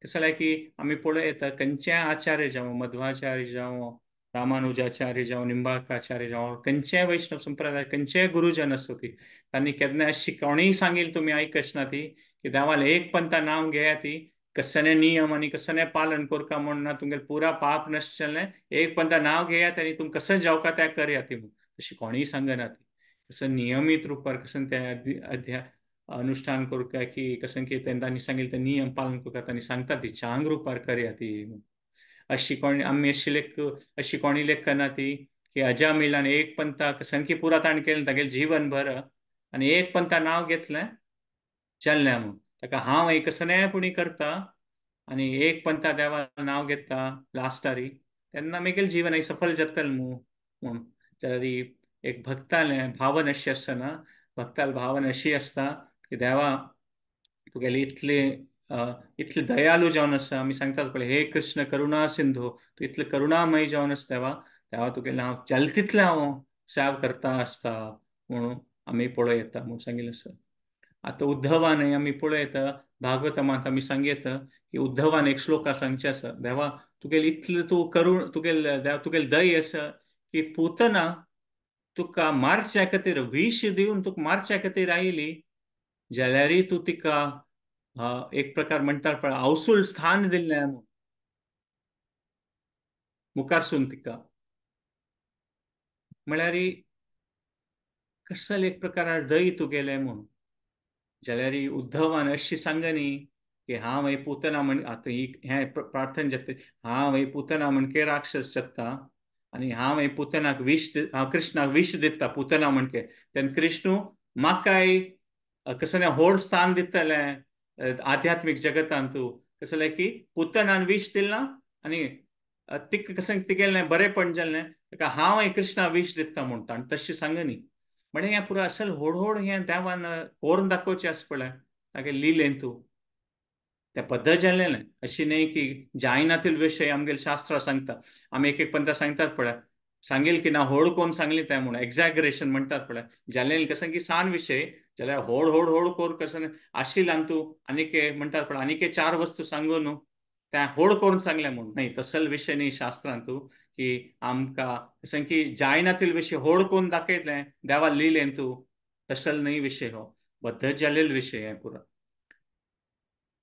कशें जाल्यार की आमी पळोवं येता खंयचेय आचार्य जावं मध्वाचार्य जावं रामानुजाचार्य जावं निंबाकाचार्य जावं खंयचेय वैष्णव संप्रदाय खंयचेय गुरुजन आसूं ती तांणी केन्ना अशी कोणीय सांगिल्लें तुमी आयकना ती की देवाल एक पंथा नांव घेया ती कसने नियम आनी कसने पालन करका म्हूण ना तुमगेलें पुरा पाप नश्ट जालें एक पंथा नांव घेयात आनी तुमी कशें जावका तें करया ती म्हूण तशी कोणीय सांगना ती. कसं नियमीत रुपार कसं तें अध्याय अनुष्ठान करका की कसं की तांणी सांगिल्लें तें नियम पालन करका तांणी सांगता ती चांग रुपार करया ती. अशी कोणी आमी अशी लेख अशी कोणी लेखना ती की अजामिलान एक पंथा कसं की पुरा ताणें केलें तागेलें जीवन भर आनी एक पंथा नांव घेतलें जालें म्हूण ताका हांव एक कसलें पुणी करता आनी एक पंथा देवा नांव घेता लास्टारी तेन्ना मागीर जीवन सफल जातलें म्हूण म्हूण. जाल्यार एक भक्तालें भावन अशी आसतना भक्ताल भावन अशी आसता की देवा तुगेली इतले इतले दयालू जावन आसा आमी सांगतात पळय हे कृष्ण करुणा सिंधू तूं इतले करुणामय जावन आसा देवा देवा तुगेलें हांव जालें तितलें हांव सेवा करता आसता म्हणून आमी पळोवं येता म्हूण सांगिल्लें आसा. आतां उद्धवानय आमी पळोवं येता भागवतमांत आमी सांगयता की उद्धवान एक श्लोका सांगचें आसा देवा तुगेले इतलें तूं करुण तुगेले देवा तुगेले दय आसा की पुतना तुका मारच्या खातीर विश दिवन तुका मारच्या खातीर आयली जाल्यारय तूं तिका एक प्रकार म्हणटात पळय आवसूल स्थान दिल्लें म्हूण मुखारसून तिका म्हळ्यार कसले एक प्रकार दय तुगेलें म्हूण. जाल्यार उद्धवान अशी सांगनी की हांव हे पुतना म्हण आतां ही हें प्रार्थना जाता, हांव हे पुतना म्हणके राक्षस जाता आनी हांव हे पुतनाक विश, हांव कृष्णाक विश दिता पुतना म्हणके, तेन्ना कृष्णू म्हाकाय कसलें व्हड स्थान दितलें आध्यात्मीक जगतान तूं, कसलें की पुतनान विश दिलां आनी तिका कशें तिगेलें बरेंपण जालें ताका हांव हें कृष्णा विश दिता म्हणटा आनी तशें सांगनी. म्हणल्यार हें पुरो असल व्हड व्हड हें देवान कोरून दाखोवचें आसा पळय तागे लिलेन तूं त्या पद्दत जालें. अशी न्हय की जायनातील विशय आमगेले शास्त्रां सांगता, आमी एक एक पंथा सांगतात पळय, सांगेल की ना होड कोण सांगली तें म्हणून एक्झॅगरेशन म्हणटात पळय, जालें कशें की सान विशय जाल्यार होड होड होड कोर कशें आशिल्ल्यान तूं आनीक म्हणटात पळय आनीक चार वस्तू सांगू न्हू तें होड करून सांगलें म्हूण न्हय, तसल विशय न्ही शास्त्रान तूं की आमकां कशें की जायनातील विशय होड कोण दाखयतलें देवा लिलें तूं तसल न्हय विशय, हो बद्द जालेलो विशय हें पुरो.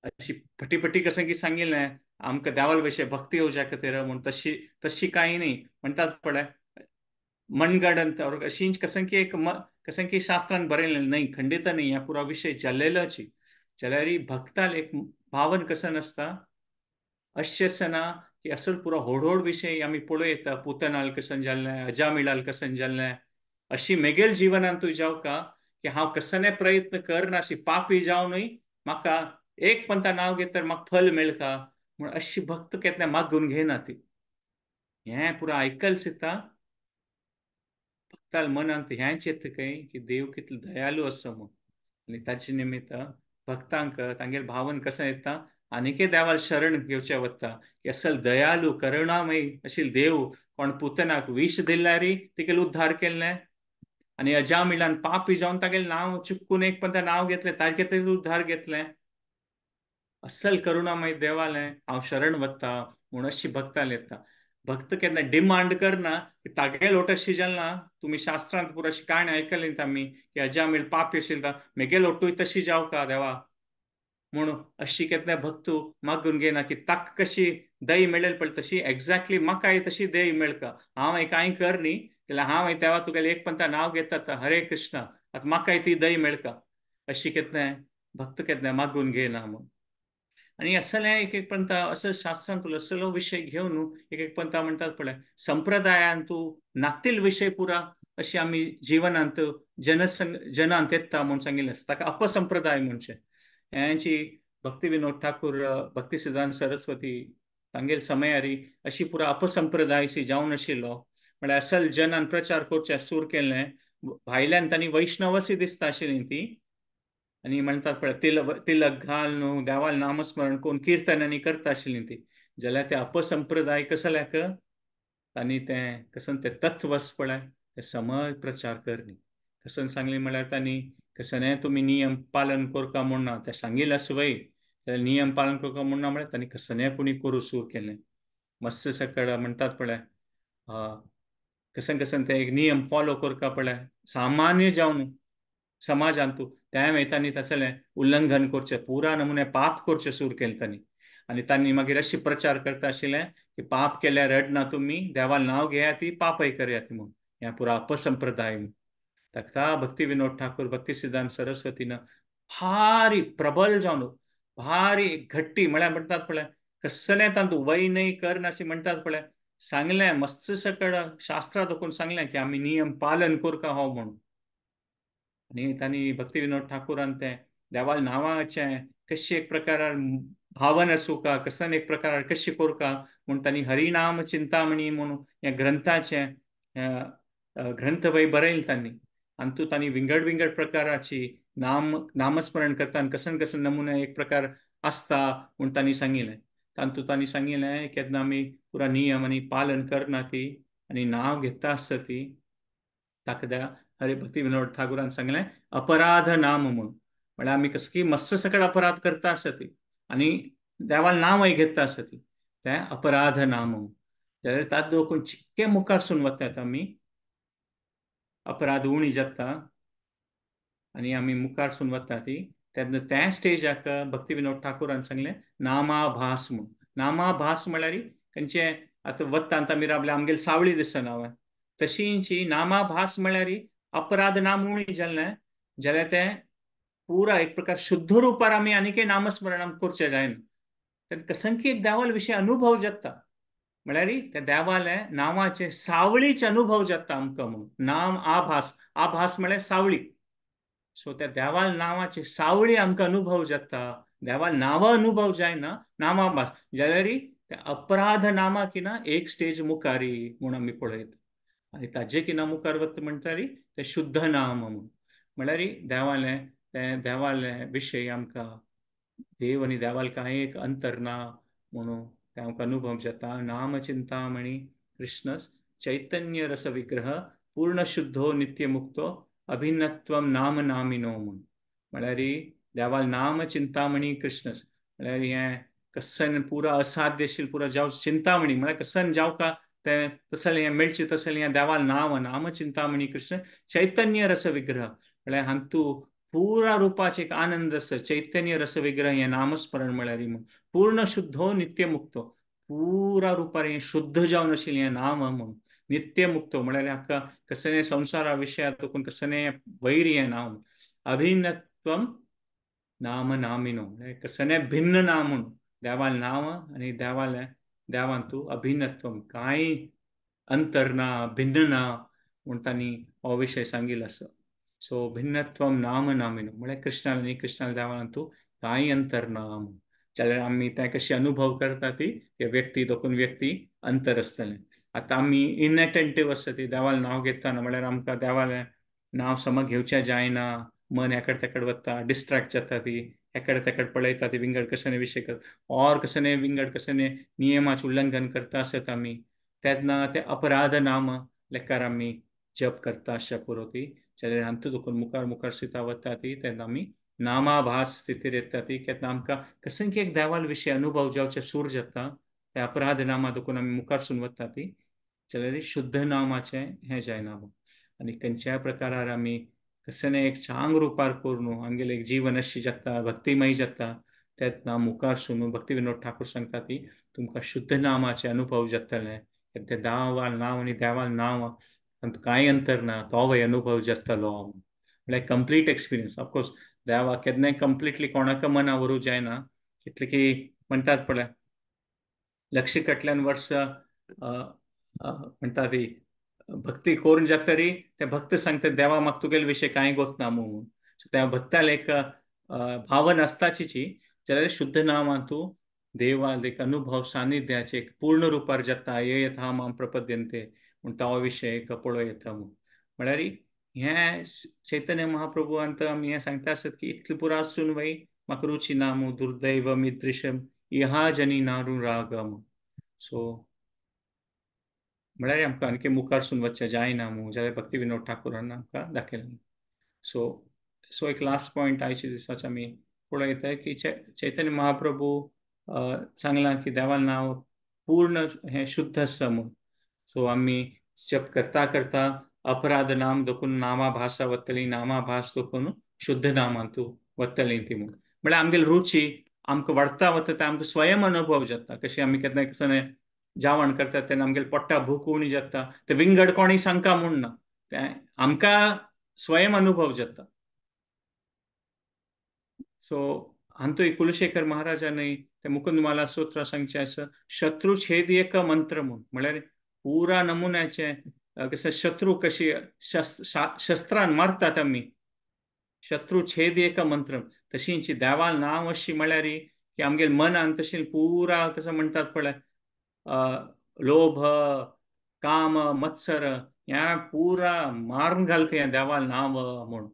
अशी फटी फटी कशें की सांगिल्लें आमकां देवाल विशय भक्ती येवच्या खातीर म्हूण तशी तशी कांय न्ही म्हणटात पळय मनगणंत अशी कशें की एक कशें की शास्त्रान बरयलें न्हय, खंडीत न्ही ह्या पुरो विशय जालेलोची. जाल्यार भक्ताल एक भावन कशें नासता अशें आसना की असल पुरो व्हड व्हड विशय आमी पळयता, पुतनाल कशें जालें, अजामिळाल कशें जालें, अशी मेगेल जिवनान तूं जावका की हांव कसने प्रयत्न करनाशी पापी जावनूय म्हाका एक पंथा नांव घेत तर म्हाका फल मेळका म्हूण अशी भक्त केन्ना मागून घेयना ती. हें पुरो आयकल सुद्दां भक्ताल मनांत हेंच येता खंय की देव कितलो दयालू आसा म्हूण, आनी ताचे निमित्त भक्तांक तांगेलें भावन कशें येता आनीकय देवाक शरण घेवचें वता की असल दयालू करुणामयी अशील देव कोण पुतनाक विश दिल्यार तिगेलो उद्धार केल्लें आनी अजामिळान पापी जावन तागेलें नांव चुकून एक पंथा नांव घेतलें तागे तरी उद्धार घेतलें, असल करुणामय देवालें हांव शरण वता म्हूण अशी भक्ताल येता. भक्त केन्ना डिमांड करना की तागेल ओट अशी जाल ना, तुमी शास्त्रांत पुरो अशी काणी आयकली आमी की अजामीळ पापी आशिल्लो मेगेल ओटूय तशी जावका देवा म्हूण अशी केन्ना भक्तू मागून घेयना की ताका कशी दही मेळेल पळय तशी एक्झॅक्टली म्हाकाय तशी दही मेळका, हांव कांय कर न्ही जाल्यार हांव देवा तुगेलें एक पंथा नांव घेता हरे कृष्णा आतां म्हाकाय ती दही मेळका, अशी केन्ना भक्त केन्ना मागून घेयना म्हूण. आनी असलें एक एक पंथा असं शास्त्रांतलो असलो विशय घेवन एक एक पंथा म्हणटात पळय संप्रदायान तूं नातील विशय पुरा अशी आमी जिवनांत जनसंग जनांत येता म्हूण सांगिल्लें आसा, ताका अपसंप्रदाय म्हणचें. हेंची भक्ती विनोद ठाकूर भक्ती सिद्धांत सरस्वती तांगेल समयारी अशी पुरा अपसंप्रदायशी जावन आशिल्लो, म्हळ्यार असल जनान प्रचार करचें सूर केल्लें, भायल्यान तांणी वैष्णवशी दिसता आशिल्ली ती, आनी म्हणटात पळय तिलक घाल न्हू देवाल नामस्मरण करून किर्तन आनी करता आशिल्ली ती, जाल्यार ते अपसंप्रदाय कसल्याक तांणी तें कसन तें तत्व आसा पळय तें समज प्रचार करनी कसन सांगलें म्हळ्यार तांणी कसने तुमी नियम पालन करका म्हूण ना तें सांगिल्लें आसा वय, जाल्यार नियम पालन करका म्हूण ना म्हळ्यार तांणी कसने पुणी करूं सूर केलें मस्त सकळ म्हणटात पळय कसन कसन ते एक नियम फॉलो करका पळय सामान्य जावन समाजान तूं त्या मागीर तांणी तसलें उल्लंघन करचें पुरा नमुने पाप करचें सूर केलें तांणी, आनी तांणी मागीर अशी प्रचार करता आशिल्लें की पाप केल्यार रडना तुमी देवाल नांव घेयात ती पापय करयात म्हूण, ह्या पुरा अपसंप्रदाय. ताका भक्ती विनोद ठाकूर भक्ती सिद्धांत सरस्वतीन भारी प्रबल जावन भारी घट्टी म्हळ्यार म्हणटात पळय कसलें तातूंत वय न्हय कर अशें म्हणटात पळय सांगलें मस्त सकळ शास्त्रां दाखोवन सांगलें की आमी नियम पालन करका हो म्हूण. आनी तांणी भक्ती विनोद ठाकूरान तें देवाल नांवाचें कशें एक प्रकारार भावन आसूका कसन एक प्रकारार कशें करका म्हूण तांणी हरिनाम चिंतामणी म्हूण ह्या ग्रंथाचें ग्रंथ वय बरयलें तांणी, आनी तूं तांणी विंगड विंगड प्रकाराची नामस्मरण करता कसन कसन नमुने एक प्रकार आसता म्हूण तांणी सांगिल्लें. तातूंत तांणी सांगिल्लें केन्ना आमी पुरा नियम आनी पालन करना ती आनी नांव घेता आसता ती ताका हरे भक्ती विनोद ठाकूरान सांगलें अपराध नाम म्हूण, म्हळ्यार आमी कसं की मस्त सकळ अपराध करता आसता ती आनी देवाल नांवय घेता आसता ती तें अपराध नाम म्हूण, जाल्यार तातूंत दाखोवन चिक्के मुखारसून वतात आमी अपराध उणी जाता आनी आमी मुखारसून वता ती तेन्ना त्या स्टेजाक भक्ती विनोद ठाकूरान सांगलें नामाभास म्हूण. नामाभास म्हळ्यार खंयचें आतां वता आमी रावले आमगेले सावळी दिसना हांवें तशींची नामाभास म्हळ्यार अपराध नाम उणी जालें जाल्यार तें पुरा एक प्रकार शुद्ध रुपार आमी आनी नामस्मरण करचें जायना. तेन्ना कसंकी एक देवाल विशय अनुभव जाता, म्हळ्यार त्या देवाले नांवाचे सावळीचे अनुभव जाता आमकां म्हणून. नाम आभास, आभास म्हळ्यार सावळी. सो त्या देवाल नांवाचे सावळी आमकां अनुभव जाता. देवाल नांवा अनुभव जायना, नामाभास जाल्यार त्या अपराध नामा किना एक स्टेज मुखारी म्हूण आमी पळयता. आनी ताजे किना मुखार वता म्हणटारी तें शुद्ध नाम म्हणून. म्हळ्यार देवालें तें देवालें विशय आमकां देव आनी देवाल कांय एक अंतर ना म्हणून तें आमकां अनुभव जाता. नाम चिंतामणी कृष्णस चैतन्य रस विग्रह पूर्ण शुद्धो नित्यमुक्तो अभिन्नत्वम नाम नामिनो म्हूण. म्हळ्यार देवाल नाम चिंतामणी कृष्णस म्हळ्यार हें कसन पुरा असाध्यशील पुरा जावं चिंतामणी म्हळ्यार कसन जावं का तें तसलें हें मेळचें तसलें हें देवाल नाम नाम चिंतामणी कृष्ण चैतन्य रस विग्रह म्हळ्यार हांतू पुरा रुपाचे एक आनंद आसा. चैतन्य रस विग्रह हें नामस्मरण म्हळ्यार म्हूण पूर्ण शुद्धो नित्यमुक्तो पुरा रुपार हें शुद्ध जावन आशिल्लें हें नाम म्हूण. नित्यमुक्तो म्हळ्यार हाका कसलें संवसारा विशयात देखून कसलें वैरी हें नाम. अभिन्नत्वम नाम नामिनो कसलें भिन्न ना म्हूण. देवाल नांव आनी देवालें देवांतू अभिन्नत्वम कांय अंतर ना भिन्न ना म्हूण तांणी हो विशय सांगिल्लो आसा. सो भिन्नत्वम नाम नामिनो म्हळ्यार कृष्णाल आनी कृष्णाल देवांतू कांय अंतर ना म्हूण. जाल्यार आमी तें कशें अनुभव करता ती ते व्यक्ती दोन व्यक्ती अंतर आसतलें. आतां आमी इनएटेंटीव आसता ती देवाल नांव घेतना म्हळ्यार आमकां देवालें नांव सम घेवचें जायना, मन हेकड तेकड वता, डिस्ट्रेक्ट जाता ती, हेकड तेकड पळयता ती, विंगड कसने विशय करता और कसने विंगड कसने नियमाचें उल्लंघन करता आसत आमी, तेन्ना ते अपराध नाम लेखार आमी जप करता आसच्या पुरो ती. जाल्यार हांतू देखून मुखार मुखार सिता वता ती तेन्ना आमी नामाभास स्थितीर येता ती. केन्ना आमकां कसंकी एक देवाल विशय अनुभव जावचे सूर जाता त्या अपराध नामा देखून आमी मुखार सून वता ती. जाल्यार शुद्ध नामाचें हें जायना. आनी खंयच्याय प्रकारार आमी कसने एक चांग रुपार करून आमगेलें एक जीवन अशी जाता भक्तिमय जाता तेन्ना मुखार सून भक्ती विनोद ठाकूर सांगता ती तुमकां शुद्ध नामाचे अनुभव जातले. ते देवाल नांव आनी देवाल नांव कांय अंतर ना, तो वय अनुभव जातलो म्हळ्यार कंप्लीट एक्सपिरियन्स. ऑफकोर्स देवा केन्नाय कंप्लिटली कोणाक मना व्हरूं जायना, कितलें की म्हणटात पळय लक्ष कटल्यान वर्स म्हणटा ती भक्ती करून जातरी ते भक्त सांगता देवा म्हाका तुगेले विशय कांय गोत ना म्हणून. सो त्या भक्ताल एक भावन आसताची. जाल्यार शुद्ध नामांतू देवाल एक अनुभव सानिध्याचे एक पूर्ण रुपार जाता. ये यथा माम प्रपद्यन्ते म्हूण तो विशय एक पळोवं येता म्हूण. म्हळ्यार हें चैतन्य महाप्रभू आमी हें सांगता आसत की इतलें पुरो आसून वय म्हाका रुची ना म्हूण दुर्दैव मिदृशम इहा जनी नारू रागम. सो म्हळ्यार आमकां आणखी मुखार सून वचचें जायना म्हूण जाल्यार भक्ती विनोद ठाकूरान आमकां दाखयलें. सो सो एक लास्ट पॉयंट आयच्या दिसाचे आमी पळयता की चैतन्य महाप्रभू सांगलां की देवाल नांव पूर्ण हें शुद्ध आसा म्हूण. सो आमी जप करता करता अपराध नाम देखून नामाभासा वतली, नामाभास देखून शुद्ध नामांतू वतली ती म्हूण. म्हळ्यार आमगेली रुची आमकां वाडता वता तें आमकां स्वयं अनुभव जाता. कशें आमी केन्ना केन्ना जेवण करता तेन्ना आमगेले पोट्टा भूक उणी जाता ते विंगड कोणी सांगका म्हूण ना, तें आमकां स्वयं अनुभव जाता. सो हांतूय कुलशेखर महाराजानय ते मुकुंदमाला स्तोत्र सांगचें आसा शत्रू छेद एक मंत्र म्हूण. म्हळ्यार पुरा नमुन्याचें कशें शत्रू कशी शस्त्रान मारतात आमी, शत्रू छेद एक मंत्र तशींची देवाल नांव अशी म्हळ्यार की आमगेले मनान तशें पुरा कसं म्हणटात पळय लोभ काम मत्सर ह्या पुरा मारून घालता ह्या देवाल नांव म्हूण.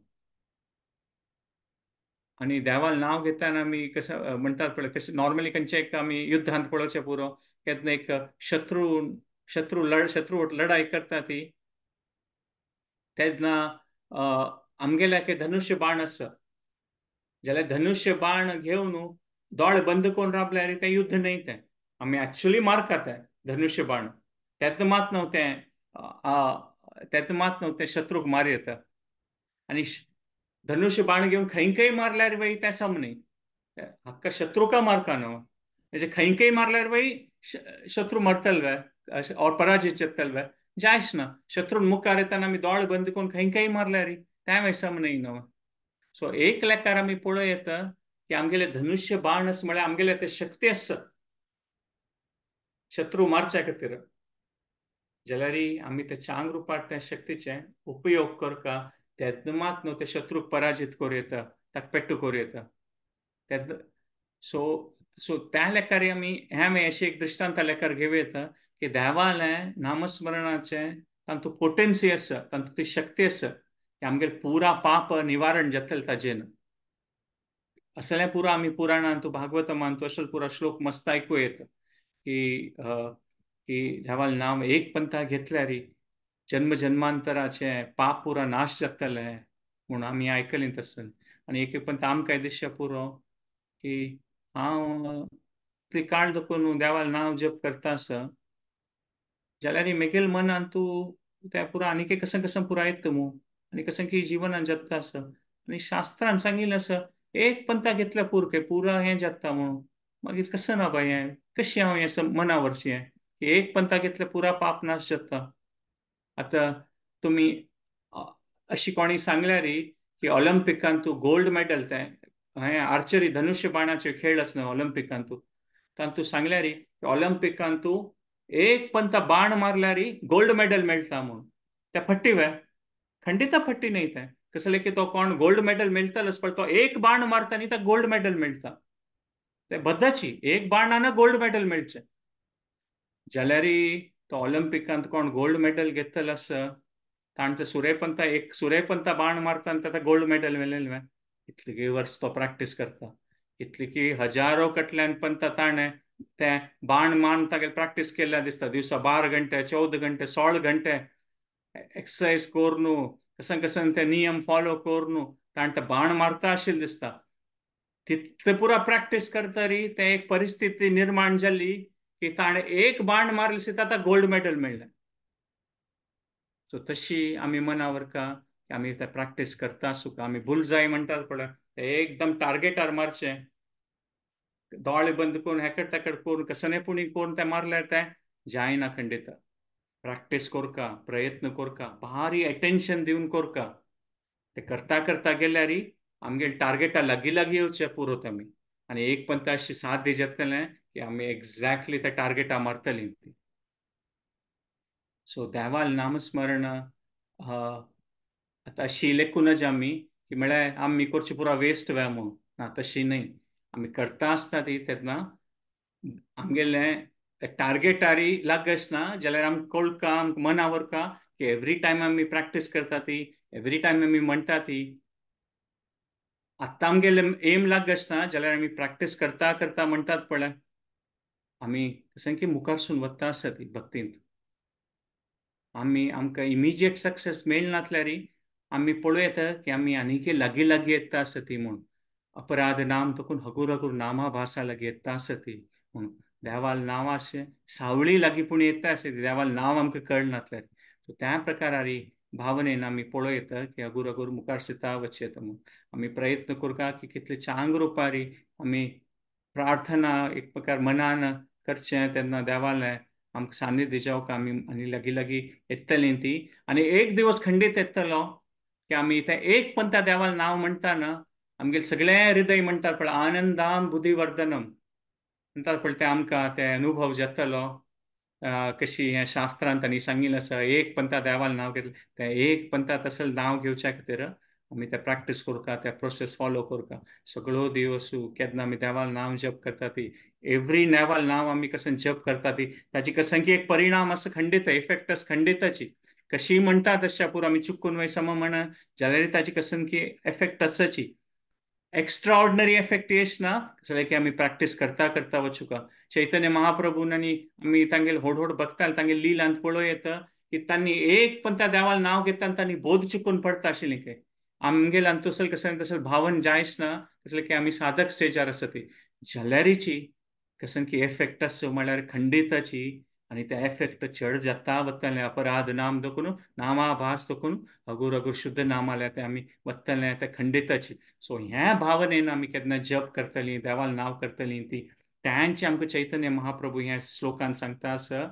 आनी देवाल नांव घेतना आमी कसं म्हणटात पळय कशें नॉर्मली खंयचें एक आमी युद्धांत पळोवचें पुरो केन्ना एक शत्रू शत्रू शत्रू लढाई करता ती तेन्ना आमगेल्या एक धनुष्य बाण आसा जाल्यार धनुष्य बाण घेवन दोळे बंद करून राबल्यार तें युद्ध न्हय, तें आमी एक्चुअली मार खाता धनुष्य बाण तेन्ना मात न्हू तें तेन्ना मात न्हू तें शत्रूक मार येता. आनी धनुष्य बाण घेवन खंय खंय मारल्यार वय तें सम न्हय, हक्का शत्रुका मारका न्हू, म्हणजे खंय खंय मारल्यार वय शत्रू मरतले वे और पराजित जातले वे जायच ना. शत्रून मुखार येताना आमी दोळे बंद करून खंय खंय मारल्यार तें वय सम न्हय न्हू. सो एक लेकार आमी पळोवं येता की आमगेले धनुष्य बाण आसा म्हळ्यार आमगेले ते शक्ती आसा शत्रू मारच्या खातीर, जाल्यार आमी ते चांग रुपार त्या शक्तीचे उपयोग करका तेन्ना मात न्हू ते शत्रूक पराजीत करूं येता, ताका पेट्टू करूं येता. तेन्ना सो सो त्या लेखार आमी हें आमी अशें एक दृश्टांता लेखार घेवं येता की देवालें नामस्मरणाचें तांतू पोटेन्सी आसा, तांतू ती शक्ती आसा की आमगेले पुरा पाप निवारण जातलें ताजेन. असलें पुरा आमी पुराणांतू भागवतमांतू असले पुरा श्लोक मस्त आयकूं येता की की देवालें नांव एक पंथा घेतल्यार जन्म जन्मांतराचें पाप पुरा नाश जातलें म्हूण आमी आयकलें तसलें. आनी एक एक पंथ आमकां दिसचें पुरो की हांव इतली काळ दखून देवालें नांव जप करता आसा जाल्यार मेगेल मनान तूं तें पुरा आनीक कशें कशें पुरा येता मू आनी कशें की जिवनान जाता आसा. आनी शास्त्रान सांगिल्लें आसा एक पंथा घेतल्या पूर काय पुरा हें जाता म्हणून, मागीर कशें ना बाय हें कशें हांव हें मना व्हरचें हें की एक पंथा घेतल्या पुरा पाप नाश जाता. आतां तुमी अशी कोणी सांगल्यार की ऑलिम्पिकान तूं गोल्ड मेडल तें हें आर्चरी धनुष्य बाणाचे खेळ आसना ऑलिम्पिकान तूं तांतू सांगल्यार की ऑलिम्पिकान तूं एक पंथा बाण मारल्यार गोल्ड मेडल मेळटा म्हूण, त्या फट्टी वे खंडिता फट्टी न्ही तें कसलें की तो कोण गोल्ड मेडल मेळटलोच पण तो एक बाण मारता न्ही ताका गोल्ड मेडल मेळटा, ते बद्दाची एक बाणान गोल्ड मेडल मेळचें. जाल्यार तो ऑलिम्पिकांत कोण गोल्ड मेडल घेतलो आसा तांचे सुरेपंथा एक सुरेपंथा बाण मारता आनी ताका गोल्ड मेडल मेळ्ळें. इतली की वर्स तो प्रॅक्टीस करता, इतली की हजारो कटल्यान पंथा ताणें तें बाण मान तागेले प्रॅक्टीस केल्ल्या दिसता. दिवसा 12 घंटे 14 घंटे 16 घंटे एक्सरसाइज करून कशें कशें ते नियम फॉलो करून ताणें तें बाण मारता आशिल्लें दिसता. तितले पुरा प्रॅक्टीस करतरी तें एक परिस्थिती निर्माण जाली की ताणें एक बाण मारले सुद्दां ताका गोल्ड मेडल मेळ्ळें. सो तशी आमी मनावर का की आमी ते प्रॅक्टीस करता सुका आमी भूल जाय म्हणटात पळय ते एकदम टार्गेटार मारचें, दोळे बंद करून हेकड तेकड करून कसने पुणी करून तें मारल्यार तें जायना खंडिता. प्रॅक्टीस करका, प्रयत्न करका, भारी एटेन्शन दिवन करका, ते करता करता गेल्यार आमगेले टार्गेटा लागीं लागीं येवचें पुरो आमी. आनी एक पंथ अशी साध्य जातलें की आमी एक्झॅक्टली त्या टार्गेटा मारतलीं ती. सो देवाल नामस्मरण आतां अशी लेखूनच आमी की म्हळ्यार आमी करची पुरा वेस्ट वे म्हूण ना, तशी न्हय. आमी करता आसता ती तेन्ना आमगेलें टार्गेटारी लागना जाल्यार आमकां कळका आमकां मना व्हरका की एवरी टायम आमी प्रॅक्टीस करता ती, एवरी टायम आमी म्हणटा ती. आतां आमगेलें एम लागना जाल्यार आमी प्रॅक्टीस करता करता म्हणटात पळय आमी कशें की मुखारसून वता आसा ती भक्तींत. आमी आमकां इमिजिएट सक्सेस मेळनासल्यार आमी पळोवं येता की आमी आनीक लागीं लागीं येता आसा ती म्हूण. अपराध नाम तकून हगूर हगूर नामा भासा लागीं येता आसा ती म्हूण देवाल नांव अशें सावळी लागीं पूण येता आसा ती देवाल नांव आमकां कळनासल्यार. सो त्या प्रकारारी भावनेन आमी पळोवं येता की हगूर हगूर मुखार सीता वचें येता म्हूण. आमी प्रयत्न करता की कितले चांग रुपारी आमी प्रार्थना एक प्रकार मनान करचें तेन्ना देवालें आमकां सान्निध्य जावंक आमी आनी लागीं लागीं येतलीं ती. आनी एक दिवस खंडीत येतलो की आमी तें एक पंथा देवाल नांव म्हणटा ना आमगेलें सगळें हृदय म्हणटात पळय आनंदाम बुद्धिवर्धनम म्हणटात पळय तें आमकां ते अनुभव जातलो. कशी हें शास्त्रांत तांणी सांगिल्लें आसा एक पंथा देवाल नांव घेतलें तें एक पंथा तसलें नांव घेवच्या खातीर आमी तें प्रॅक्टीस करता, तें प्रोसेस फॉलो करता सगळो दिवस. केन्ना आमी देवाल नांव जप करता ती एवरी देवाल नांव आमी कशें जप करता ती ताची कशें की एक परिणाम आसा खंडीत, इफेक्ट आसा खंडिताची. कशी म्हणटा तशें पुरो आमी चुकून वय सम म्हणा जाल्यार ताची कशें की एफेक्ट आसाची एक्स्ट्राऑर्डिनरी एफेक्ट येश ना जाल्यार की आमी प्रॅक्टीस करता करता वचुका. चैतन्य महाप्रभून आनी आमी तांगेले व्हड व्हड भक्ताल तांगेले लिलांत पळोवं येता की तांणी एक पण त्या देवाल नांव घेता आनी तांणी बोध चुकून पडटा आशिल्लें की आमगेल्यान तसलें कशें तसलें भावन जायच ना कसलें की आमी साधक स्टेजार आसा ती जाल्यारीची कशें की एफेक्ट आसा म्हळ्यार खंडिताची. आनी ते एफेक्ट चड जाता वतलें अपराध नाम दखून नामाभास दखून हगूर हगूर शुद्ध नामाल्या ते आमी वतलें ते खंडिताची. सो ह्या भावनेन आमी केन्ना जप करतलीं देवाल नांव करतलीं ती तांचे आमकां चैतन्य महाप्रभू ह्या श्लोकान सांगता आसा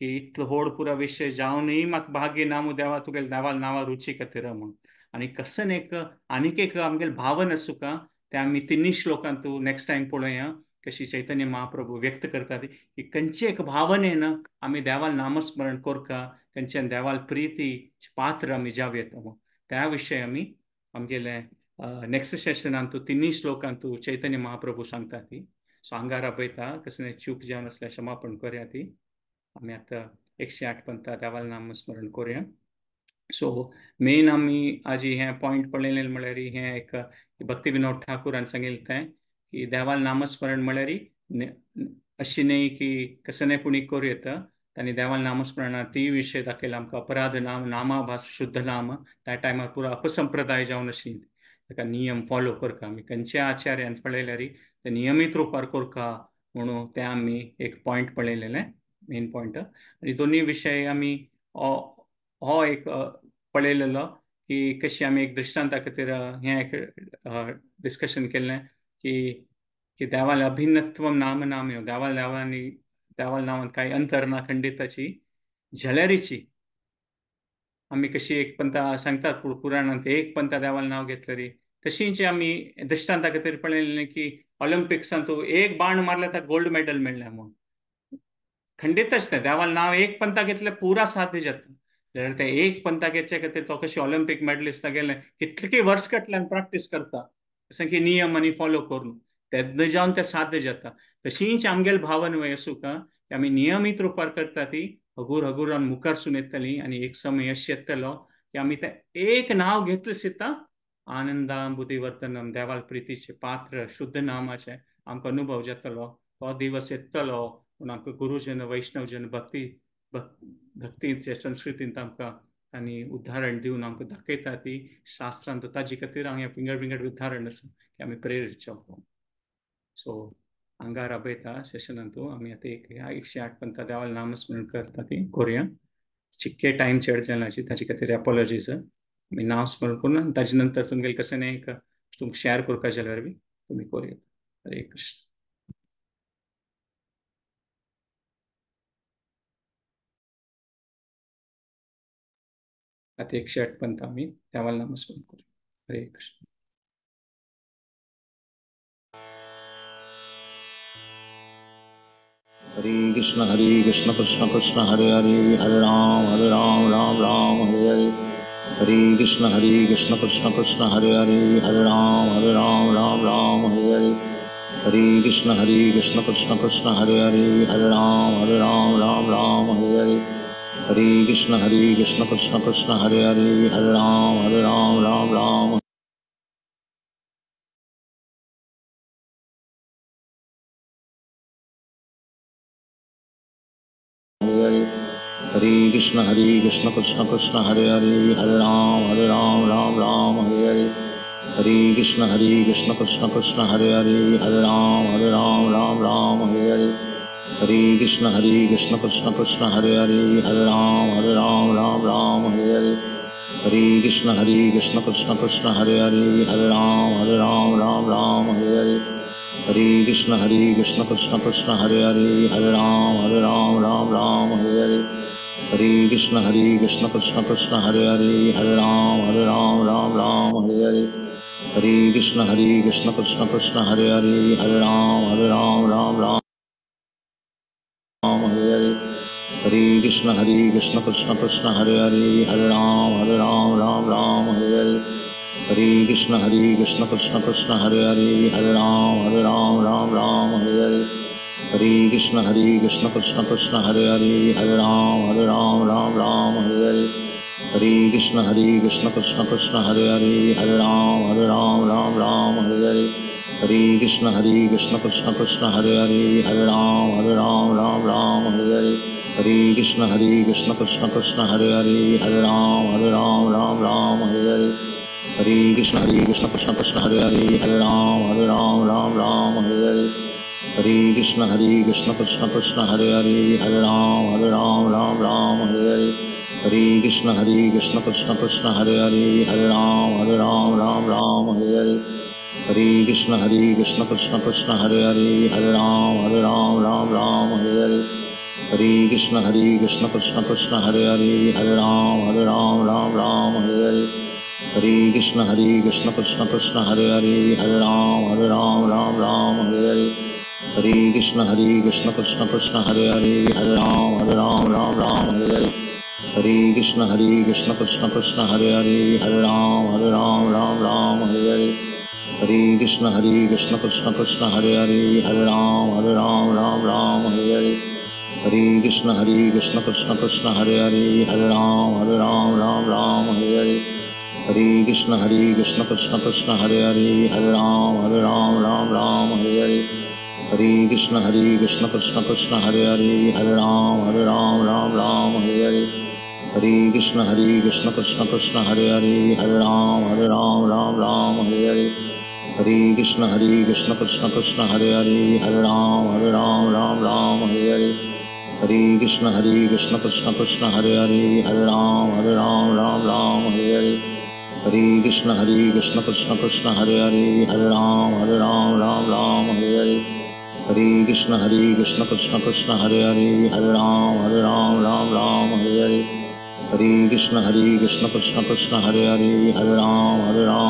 की इतलो व्हड पुरा विशय जावनूय म्हाका भाग्य नामू देवा तुगेले देवाल नांवा रुची खातीर म्हूण. आनी कसन एक आनीक एक आमगेले भावन आसूका ते आमी तिन्ही श्लोकांतू नेक्स्ट टायम पळोवया कशी चैतन्य महाप्रभू व्यक्त करतात की खंयचे एक भावनेन आमी देवाल नामस्मरण करका, खंयच्यान देवाल प्रिती पात्र आमी जावं येता. त्या विशय आमी आमगेले नेक्स्ट सेशनांतू तिन्ही श्लोकांतू चैतन्य महाप्रभू सांगता ती. सो आंगार आपयता कसले चूक जावन आसल्यार क्षमापण करया ती. आमी आतां 108 पंता देवाल नामस्मरण करूया. सो मेन आमी आज हें पॉयंट पळयलें म्हळ्यार हें एक भक्ती विनोद ठाकूरान सांगिल्लें तें की देवाल नामस्मरण म्हळ्यार अशी न्हय की कसलें पुणी करूं येता. आनी देवाल नामस्मरणान ती विशय दाखयला आमकां अपराध नाम नामाभास शुद्ध नाम त्या टायमार पुरो अपसंप्रदाय जावन आशिल्ली ताका नियम फॉलो करका. आमी खंयच्या आचार्यान पळयल्यार ते नियमीत रुपार करका म्हणून ते आमी एक पॉयंट पळयलेलें मेन पॉयंट. आनी दोनूय विशय आमी हो एक पळयलेलो की कशी आमी एक दृश्टांता खातीर हें एक डिस्कशन केल्लें की की देवाल अभिन्नत्व नाम नाम देवाल देवानी देवाल नांवान कांय अंतर ना खंडिताची झलेरीची आमी कशी एक पंता सांगतात पुराणांत एक पंता देवाल नांव घेतलें तशींच आमी दृश्टांता खातीर पळयलें की ऑलिम्पिक्सान तूं एक बाण मारल्यार ताका गोल्ड मेडल मेळ्ळें म्हूण खंडीतच तें देवाल नांव एक पंता घेतलें पुरा साध्य जाता. जाल्यार तें एक पंता घेतचे खातीर तो कशी ऑलिम्पीक मेडलिस्टा गेलें कितले वर्स काडल्यान प्रॅक्टीस करता जशें की नियम आनी फॉलो करून तेन्ना जावन तें साध्य जाता. तशींच आमगेल भावन वय आसूका की आमी नियमीत रुपार करता ती हगूर हगूरान मुखारसून येतली आनी एक समय अशें येतलो की आमी तें एक नांव घेतलें सुद्दां आनंदाम बुद्धिवर्तनम देवाल प्रितीचें पात्र शुद्ध नामाचें आमकां अनुभव जातलो. तो दिवस येतलो पूण आमकां गुरुजन वैष्णवजन भक्ती भक्तीचे संस्कृतींत आमकां आनी उदाहरण दिवन आमकां दाखयता ती शास्त्रांत ताजे खातीर हांगा विंगड विंगड उदाहरण आसा की आमी प्रेरीत जावपाक. सो आंगार आपयता सेशनांतू आमी आतां एक 108 पंता देवाल नामस्मरण करता ती करूया. चिक्के टायम चड जाला ताजे खातीर एपोलॉजीज. आमी नांव स्मरण करून ताजे नंतर तुमगेले कशें न्हय एक तुमकां शेअर करपा जाल्यार बी तुमी करूया. हरे कृष्ण. आतां 108 पंता आमी देवाल नामस्मरण करूया. हरे कृष्ण. हरे कृष्ण कृष्ण कृष्ण हरे हरे हरे राम राम राम हरे हरे. हरे कृष्ण कृष्ण कृष्ण हरे हरे हरे राम राम राम हरे हरे. हरे कृष्ण कृष्ण कृष्ण हरे हरे हरे राम राम राम हरे हरे. हरे कृष्ण कृष्ण कृष्ण हरे हरे हरे राम राम राम हरे कृष्ण कृष्ण कृष्ण हरे हरे हरे राम राम राम हरे हरे. हरे कृष्ण कृष्ण कृष्ण हरे हरे हरे राम राम राम हरे हरे. हरे कृष्ण कृष्ण कृष्ण हरे हरे हरे राम राम राम हरे हरे. हरे कृष्ण कृष्ण कृष्ण हरे हरे हरे राम राम राम हरे हरे. हरे कृष्ण कृष्ण कृष्ण हरे हरे हरे राम राम राम हरे हरे. हरे कृष्ण कृष्ण कृष्ण हरे हरे हरे राम राम राम हरे हरे. हरे कृष्ण कृष्ण कृष्ण हरे हरे हरे राम राम राम हरे हरे. हरे कृष्ण कृष्ण कृष्ण हरे हरे हरे राम राम राम हरे हरे. हरे कृष्ण कृष्ण कृष्ण हरे हरे हरे राम राम राम हरे हरे. हरे कृष्ण कृष्ण कृष्ण हरे हरे हरे राम राम राम हरे हरे. हरे कृष्ण कृष्ण कृष्ण हरे हरे हरे राम राम राम हरे हरे. हरे कृष्ण कृष्ण कृष्ण हरे हरे हरे राम राम राम हरे हरे. हरे कृष्ण कृष्ण कृष्ण हरे हरे हरे राम राम राम हरे हरे. हरे कृष्ण कृष्ण कृष्ण हरे हरे हरे राम राम राम हरे हरे. हरे कृष्ण कृष्ण कृष्ण हरे हरे हरे राम राम राम हरे हरे. हरे कृष्ण कृष्ण कृष्ण हरे हरे हरे राम राम राम हरे हरे. हरे कृष्ण कृष्ण कृष्ण हरे हरे हरे राम राम राम हरे हरे. हरे Krishna Krishna Krishna Hare Hare Hare Ram Ram Ram Hare Hare. Hare Krishna Hare Krishna Krishna Krishna Hare Hare, Hare Ram Ram Ram Hare Hare. Hare Krishna Hare Krishna Krishna Krishna Hare Hare, Hare Ram Ram Ram Hare Hare. Hare Krishna Hare Krishna Krishna Krishna Hare Hare, Hare Ram Ram Hare Hare. Hare Krishna Hare Krishna Krishna Krishna Hare Hare, Hare Ram Ram Hare Hare. Hare Krishna Hare Krishna Krishna Krishna Hare Hare, Hare Ram Ram Hare Hare. Hare Krishna Hare Krishna Krishna Krishna Hare Hare, Hare Ram Ram Hare Hare. Hare Krishna Hare Krishna Krishna Krishna Hare Hare, Hare Ram Ram Hare Hare. Hare Krishna Hare Krishna Krishna Krishna Hare Hare, Hare Ram Ram Hare Hare. Hare Krishna Hare Krishna Krishna Krishna Hare Hare, Hare Ram Ram Hare Hare. Hare Krishna Hare Krishna Krishna Krishna Hare Hare, Hare Ram Ram Hare Hare. Hare Krishna Hare Krishna Krishna Krishna Hare Hare, Hare Ram Ram Hare Hare. Hare Krishna Hare Krishna Krishna Krishna Hare Hare, Hare Ram Ram Hare Hare. Hare Krishna Hare Krishna Krishna Krishna Hare Hare, Hare Ram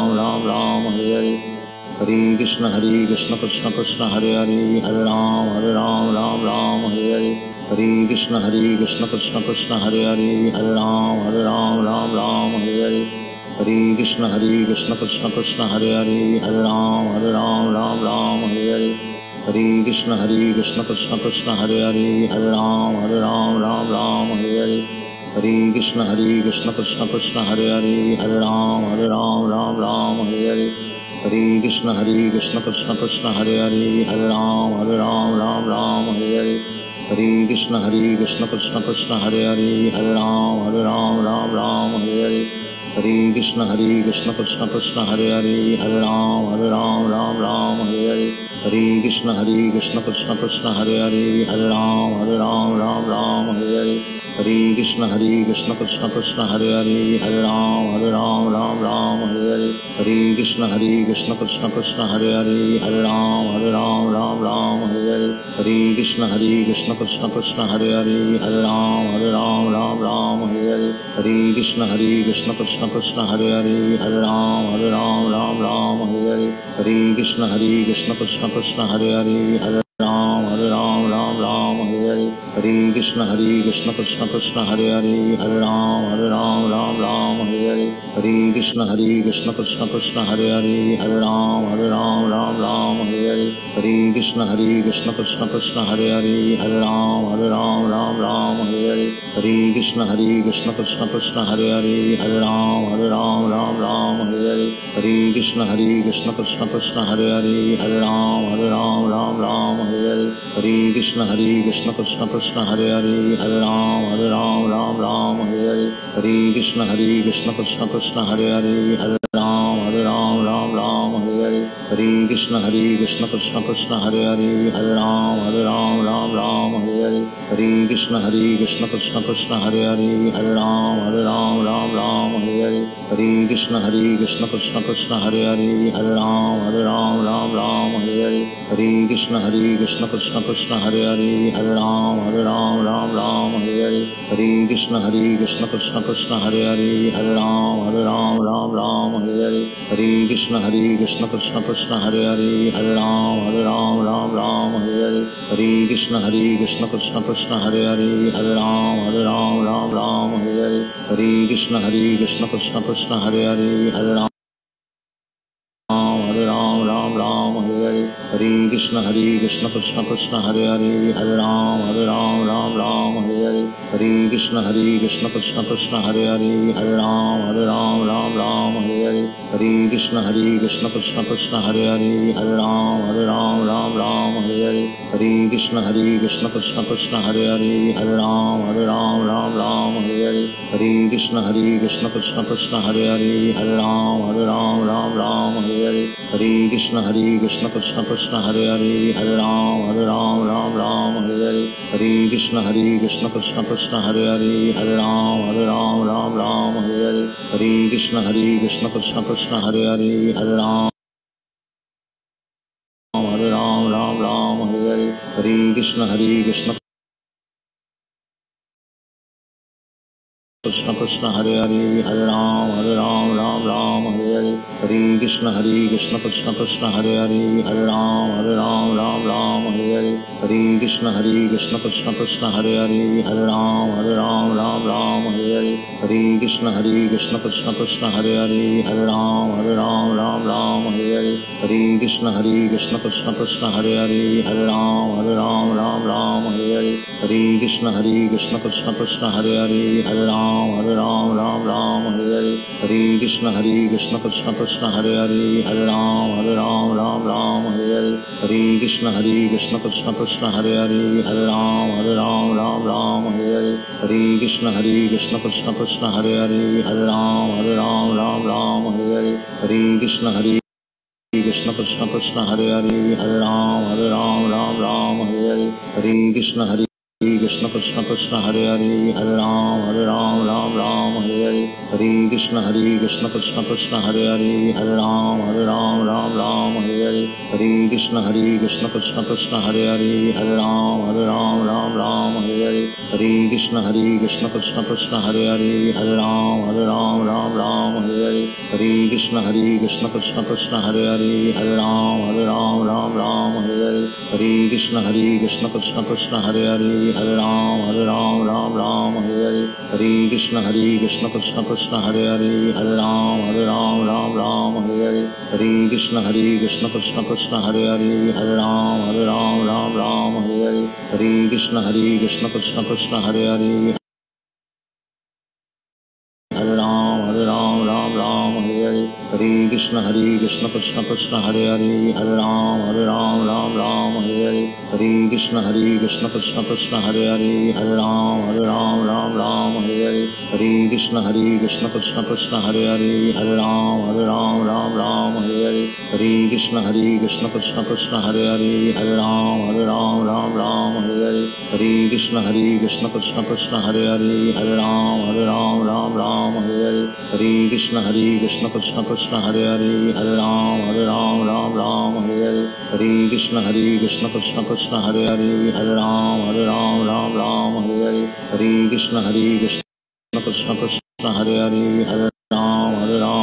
Ram Hare Hare. Hare Krishna Hare Krishna Krishna Krishna Hare Hare, Hare Ram Ram Hare Hare. Hare Krishna Hare Krishna Krishna Krishna Hare Hare, Hare Ram Ram Hare Hare. Hare Krishna Hare Krishna Krishna Krishna Hare Hare, Hare Ram Ram Hare Hare. Hare Krishna Hare Krishna Krishna Krishna Hare Hare, Hare Ram Ram Hare Hare. Hare Krishna Hare Krishna Krishna Krishna Hare Hare, Hare Ram Ram Hare Hare. Hare Krishna Hare Krishna Krishna Krishna Hare Hare, Hare Ram Ram Hare Hare. Hare Krishna Hare Krishna Krishna Krishna Hare Hare, Hare Ram Ram Hare Hare. Hare Krishna Hare Krishna Krishna Krishna Hare Hare, Hare Ram Ram Hare Hare. Hare Krishna Hare Krishna Krishna Krishna Hare Hare, Hare Ram Ram Hare Hare. Hare Krishna Hare Krishna Krishna Krishna Hare Hare, Hare Ram Ram Hare Hare. Hare Krishna Hare Krishna Krishna Krishna Hare Hare, Hare Ram Ram Hare Hare. Hare Krishna Hare Krishna Krishna Krishna Hare Hare, Hare Ram Ram Hare Hare. Hare Krishna Hare Krishna Krishna Krishna Hare Hare, Hare Ram Ram Hare Hare. Hare Krishna Hare Krishna Krishna Krishna Hare Hare, Hare Ram Ram Hare Hare. Hare Krishna Hare Krishna Krishna Krishna Hare Hare, Hare Ram Ram Hare Hare. Hare Krishna Hare Krishna Krishna Krishna Hare Hare, Hare Ram Ram Hare Hare. Hare Krishna Hare Krishna Krishna Krishna Hare Hare, Hare Ram Ram Hare Hare. Hare Krishna Hare Krishna Krishna Krishna Hare Hare, Hare Ram Ram Hare Hare. Hare Krishna Hare Krishna Krishna Krishna Hare Hare, Hare Ram Ram Hare Hare. Hare Krishna Hare Krishna Krishna Krishna Hare Hare, Hare Ram Ram Hare Hare. Hare Krishna Hare Krishna Krishna Krishna Hare Hare, Hare Ram Ram Hare Hare. Hare Krishna Hare Krishna Krishna Krishna Hare Hare, Hare Ram Ram Hare Hare. Hare Krishna Hare Krishna Krishna Krishna Hare Hare, Hare Ram Ram Hare Hare. Hare Krishna Hare Krishna Krishna Krishna Hare Hare, Hare Ram Ram Hare Hare. Hare Krishna Hare Krishna Krishna Krishna Hare Hare, Hare Ram Ram Hare Hare. Hare Krishna Hare Krishna Krishna Krishna Hare Hare, Hare Ram Ram Hare Hare. Hare Krishna Hare Krishna Krishna Krishna Hare Hare, Hare Ram Ram Hare Hare. Hare Krishna Hare Krishna Krishna Krishna Hare Hare, Hare Ram Ram Hare Hare. Hare Krishna Hare Krishna Krishna Krishna Hare Hare, Hare Ram Ram Hare Hare. Hare Krishna Hare Krishna Krishna Krishna Hare Hare, Hare Ram Ram Hare Hare. Hare Krishna Hare Krishna Krishna Krishna Hare Hare, Hare Ram Ram Hare Hare. Hare Krishna Hare Krishna Krishna Krishna Hare Hare, Hare Ram Ram Hare Hare. Hare Krishna Hare Krishna Krishna Krishna Hare Hare, Hare Ram Ram Hare Hare. Hare Krishna Hare Krishna Krishna Krishna Hare Hare, Hare Ram Ram Hare Hare. Hare Krishna Hare Krishna Krishna Krishna Hare Hare, Hare Ram Ram Hare Hare. Hare Krishna Hare Krishna Krishna Krishna Hare Hare, Hare Ram Ram Hare Hare. Hare Krishna Hare Krishna Krishna Krishna Hare Hare, Hare Ram Ram Hare Hare. Hare Krishna Hare Krishna Krishna Krishna Hare Hare, Hare Ram Ram Ram Hare Hare. Hare Krishna Krishna Krishna Hare Hare, Hare Ram Ram Ram Hare Hare. Hare Krishna Krishna Krishna Hare Hare, Hare Ram Ram Hare Hare. Hare Krishna Krishna Krishna Hare Hare, Hare Ram Ram Hare Hare. Hare Krishna Krishna Krishna Hare Hare, Hare Ram Ram Hare Hare. Hare Krishna Krishna Krishna Hare Hare, Hare Ram Ram Hare Hare. Hare Krishna Krishna Krishna Hare Hare, Hare Ram Ram Hare Hare. Hare Krishna Krishna Krishna Hare Hare, Hare Ram Ram Hare Hare. Hare Krishna Krishna Krishna Hare Hare, Hare Ram Ram Hare Hare. Hare Krishna Krishna Krishna Hare Hare, Hare Ram Ram Hare Hare. Hare Krishna Krishna Krishna Hare Hare, Hare Ram Ram Hare Hare. Hare Krishna Krishna Krishna Hare Hare, Hare Ram Ram Hare Hare. Hare Krishna Krishna Krishna Hare Hare, Hare Ram Ram Hare Hare. Hare Krishna Krishna Krishna Hare Hare, Hare Ram Ram Hare Hare. Hare Krishna Krishna Krishna Hare Hare, Hare Ram Ram Hare Hare. Hare Krishna Krishna Krishna Hare Hare, Hare Ram Ram Hare Hare. Hare Krishna Krishna Krishna Hare Hare, Hare Ram Ram Hare Hare. Hare Krishna Krishna Krishna Hare Hare, Hare Ram Ram Hare Hare. Hare Krishna Krishna Krishna Hare Hare, Hare Ram Ram Hare Hare. Hare Krishna Krishna Krishna Hare Hare, Hare Ram Ram Hare Hare. Hare Krishna Krishna Krishna Hare Hare, Hare Ram Ram Hare Hare. Hare Krishna Krishna Krishna Hare Hare, Hare Ram Ram Hare Hare. Hare Krishna Krishna Krishna Hare Hare, Hare Ram Ram Hare Hare. Hare Krishna Krishna Krishna Hare Hare, Hare Ram Ram Hare Hare. Hare Krishna Krishna Krishna Hare Hare, Hare Ram Ram Hare Hare. Hare Krishna Krishna Krishna Hare Hare, Hare Ram Hare Hare. Hare Krishna Krishna Krishna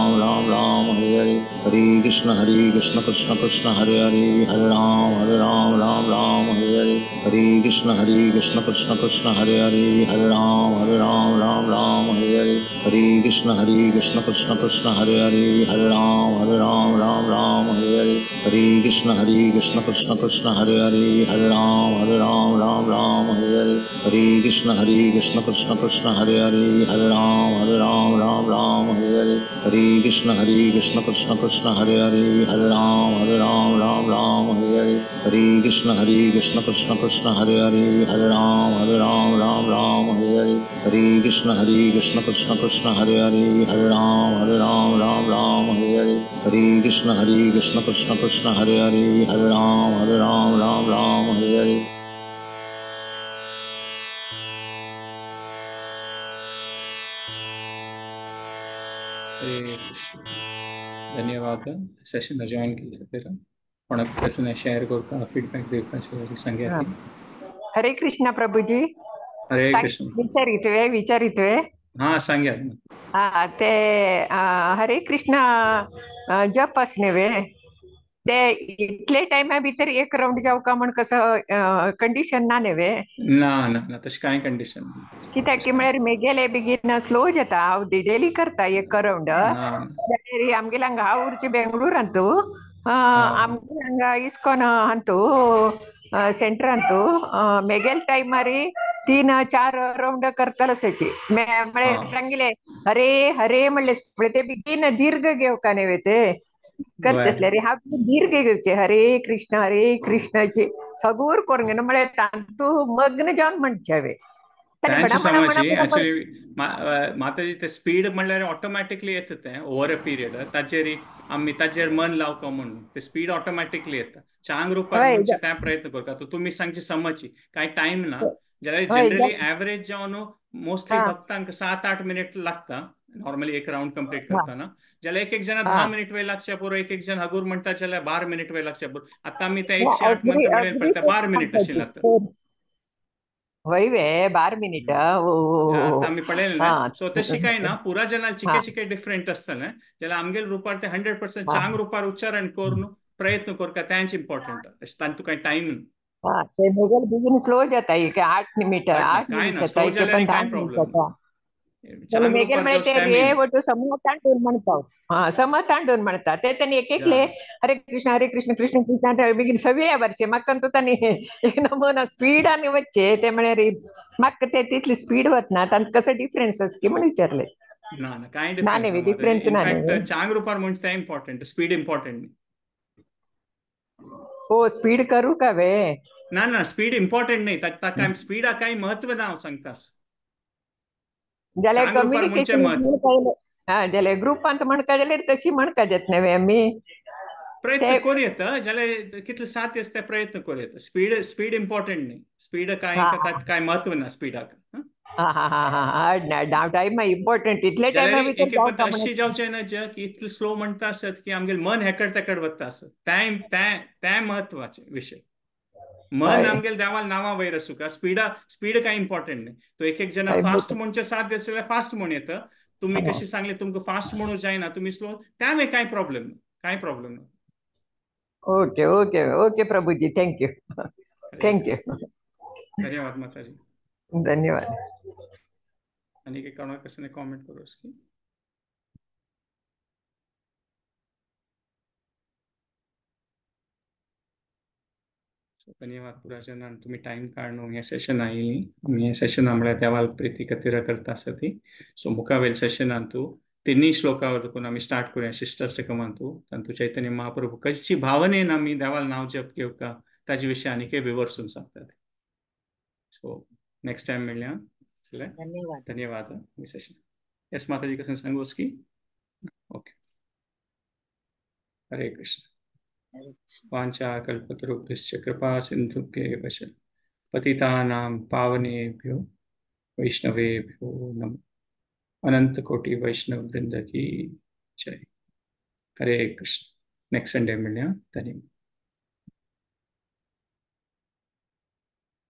Hare Hare, Hare Ram Ram Hare Hare. Hare Krishna Krishna Krishna Hare Hare, Hare Ram Hare Hare. Hare Krishna Krishna Krishna Hare Hare, Hare Ram Hare Hare. Hare Krishna Krishna Krishna Hare Hare, Hare Ram Hare Hare. Hare Krishna Krishna Krishna Hare Hare, Hare Ram Hare Hare. Hare Krishna Krishna Krishna Hare Hare, Hare Ram Hare Hare. Hare Krishna Krishna Krishna Hare Hare, Hare Ram Hare Hare. Hare Krishna Krishna Krishna Hare Hare, Hare Ram Hare Hare. Hare Krishna Krishna Krishna Hare Hare, Hare Ram Hare Hare. Hare Krishna Krishna Krishna Hare Hare, Hare Ram Hare Hare. Hare Krishna Krishna Krishna Hare Hare, Hare Ram Hare Hare. Hare Krishna. धन्यवाद Seshan join केले खातीर. कोणाक कसलें share करता, feedback दिवपाचें सांगयात. हरे कृष्ण प्रभुजी. हरे कृष्ण. विचारितवे विचारितवे. हा सांगयात. हा ते हरे कृष्ण जप असने ते इतले टायमा भितर एक राउंड जावं का म्हण कसं कंडिशन ना न्हय? ना ना ना तशें कांय कंडिशन कित्याक की म्हळ्यार मेगेले बेगीन स्लो जाता. हांव डेली करता एक राउंड. आमगेले हांगा हांव उरचें बेंगळुरांतू, आमगेले हांगा इस्कॉन हांतू सेंटरांतू मेगेले टायमारी 3-4 राउंड करताले असायचे. म्हळ्यार सांगिल्लें हरे हरे म्हणले ते बेगीन दीर्घ घेवका न्हय ते करचे आसले रे. हांव दीर्घ घेवचे हरे कृष्ण हरे कृष्णाचे सगूर करून घेवन म्हळ्यार तांतू मग्न जावन म्हणचे हांवें. ऍक्च्युली माताजी ते स्पीड म्हणल्यार ऑटोमॅटिकली येता तें ओवर अ पिरियड. ताचेर आमी ताचेर मन लावका म्हणून ते स्पीड ऑटोमॅटिकली येता. चांग रुपार म्हणचे तें प्रयत्न करता. तुमी सांगची समजची कांय टायम ना जाल्यार जनरली एवरेज जावन मोस्टली भक्तांक 7-8 मिनिट लागता. नॉर्मली एक राउंड कंप्लीट करताना जाल्यार एक एक जाणा 10 मिनिट वेळ लागचे पुरो, एक एक जण हगूर म्हणटा जाल्यार 12 मिनिट वेळ लागचे पुरो. आतां आमी ते 108 मंत्र म्हणेल पळय 12 मिनिट अशी लागता. वय वे 12 मिनिट आतां आमी पळयलें ना. सो तशी काय ना, पुरा जणां चिके चिके डिफरंट आसतलें जाल्यार आमगेल रुपार ते 100% चांग रुपार उच्चारण करून प्रयत्न करता तेंच इम्पॉर्टंट. अशें तांतूं कांय टायम ना. ते मेगेल बेगीन स्लो जाता, एक 8 मिनिट 8 काय मिनिट ना, जाता, स्लो एक जाल्यार पण काय 10 मिनिट प्रॉब्लेम जाता. चांग मेगेल रुपार म्हळ्यार जो ते रे स्टॅमिना वटू सम तांडून म्हणता, हा सम तांडून म्हणता ते त्यांनी एक एकले हरे कृष्ण हरे कृष्ण कृष्ण कृष्ण बेगीन सगळ्या वर्षे म्हाका तूं तांणी एक नमुना स्पीड आनी वच्चे ते म्हळ्यार म्हाका ते तितली स्पीड वतना तांकां कसो डिफरन्स आसा की म्हण विचारले. ना ना काय ना न्ही डिफरन्स डिफरन्स ना इनफॅक्ट न्ही. चांग रुपार म्हणजे ते इम्पॉर्टंट, स्पीड इम्पॉर्टंट न्ही. हो स्पीड करू का वे? ना ना स्पीड इम्पॉर्टंट न्ही, ताका स्पीडाक कांय म्हत्व ना हांव सांगता. जाल्यार चांग रुपार म्हणचें कम्युनिकेशन म्हत्व. हा जाल्यार ग्रुपांत म्हणका जाल्यार तशी म्हणका जात न्ही आमी प्रयत्न करूं येता जाल्यार कितले साथ आसता प्रयत्न करूं येता. स्पीड स्पीड इम्पॉर्टंट न्ही, स्पीड काय काय म्हत्व ना स्पीडाक. हा हा हा हा टायम इम्पॉर्टंट इतले टायमा जाल्यार भितर एक जावता अशी जावचें ना जे की इतलें स्लो म्हणटा आसत की आमगेलें मन हेकड तेकड वता आसत, तें तें तें म्हत्वाचें विशय. मन आमगेलें देवाल नांवा वयर आसूं स्पीडा स्पीड काय इम्पॉर्टंट न्ही. तो एक एक जाणा फास्ट म्हणचे साथ आसल्यार फास्ट म्हण येता, तुमी कशी सांगले तुमकां फास्ट म्हणूं जायना तुमी स्लो, त्या कांय प्रॉब्लेम ना, कांय प्रॉब्लेम ना. Okay okay okay Prabhuji, thank you thank you. धन्यवाद माताजी, धन्यवाद. आणि एक कोणाक कसं कॉमेंट करू की? धन्यवाद पुरा जणांक तुम्ही टाइम काडून हे सेशन आयली. आमी हे सेशन म्हळ्यार देवाल प्रिती खातीर करता आसा ती. सो मुखावेल सेशनांतू तिन्ही श्लोकावर देखून आमी स्टार्ट करूया शिष्टाष्टकमांतू. तांतू चैतन्य महाप्रभू कशी भावनेन आमी देवाल नांव जप घेवका ताजे विशय आनीक विवर्सून सांगतात. सो नेक्स्ट टाइम मेळया. धन्यवाद धन्यवाद. सेशन यस माताजी कसं सांगू की? ओके, हरे कृष्ण. वाञ्छा कल्पतरुभ्यश्च कृपा सिन्धुभ्येव च पतितानां पावनेभ्यो वैष्णवेभ्यो नमः. अनंत कोटि वैष्णव वृंद की जय. हरे कृष्ण. नेक्स्ट संडे मिळया. धन्यवाद.